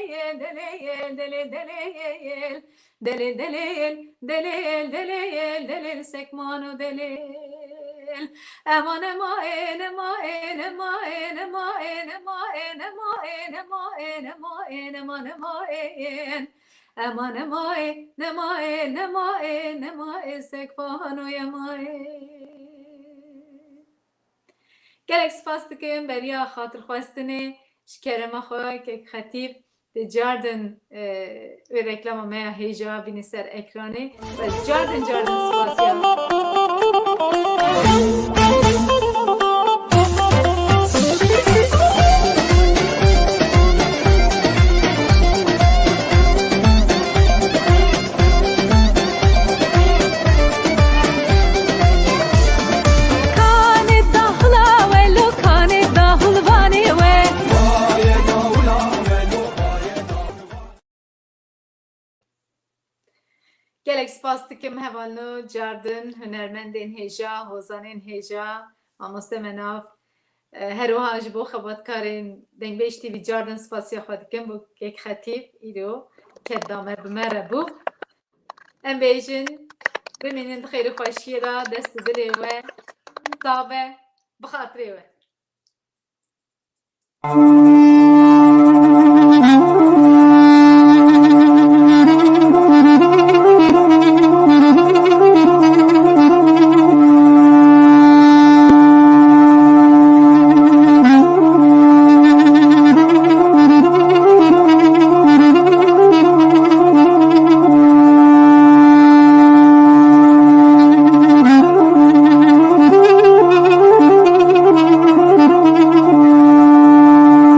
delêl, delêl, delêl. Delêl, delêl, delêl, delêl, delêl, sekmano delêl. Eman, emayên, emayên, emayên, emayên, emayên, emayên, emayên, emayên, eman, emayên. Eman, emayên, emayên, emayên, emayên, sekmano yemayên. Gelek spas dikim beriya xatirxwestinê ji kerema xwe kek Xetîb. Di cardin, e, wê reklama me ya hêja bînî ser ekranê. Ez cardin cardin spasiya. Kanê dahula we lo, kanê dahulvanê we. Gelek spas dikim hevalno cardin, hunermendên hêja, hozanên hêja, mamoste Menav. E, her wiha ji bo xebatkarên Dengbêj T V cardin spasiya xwe dikim, bo kek Xetîb îro ket da me, bi me re bû. Em bêjin, bimînin di xêr û xweşiyê de, dest û dilê we sax be, bi xatirê we.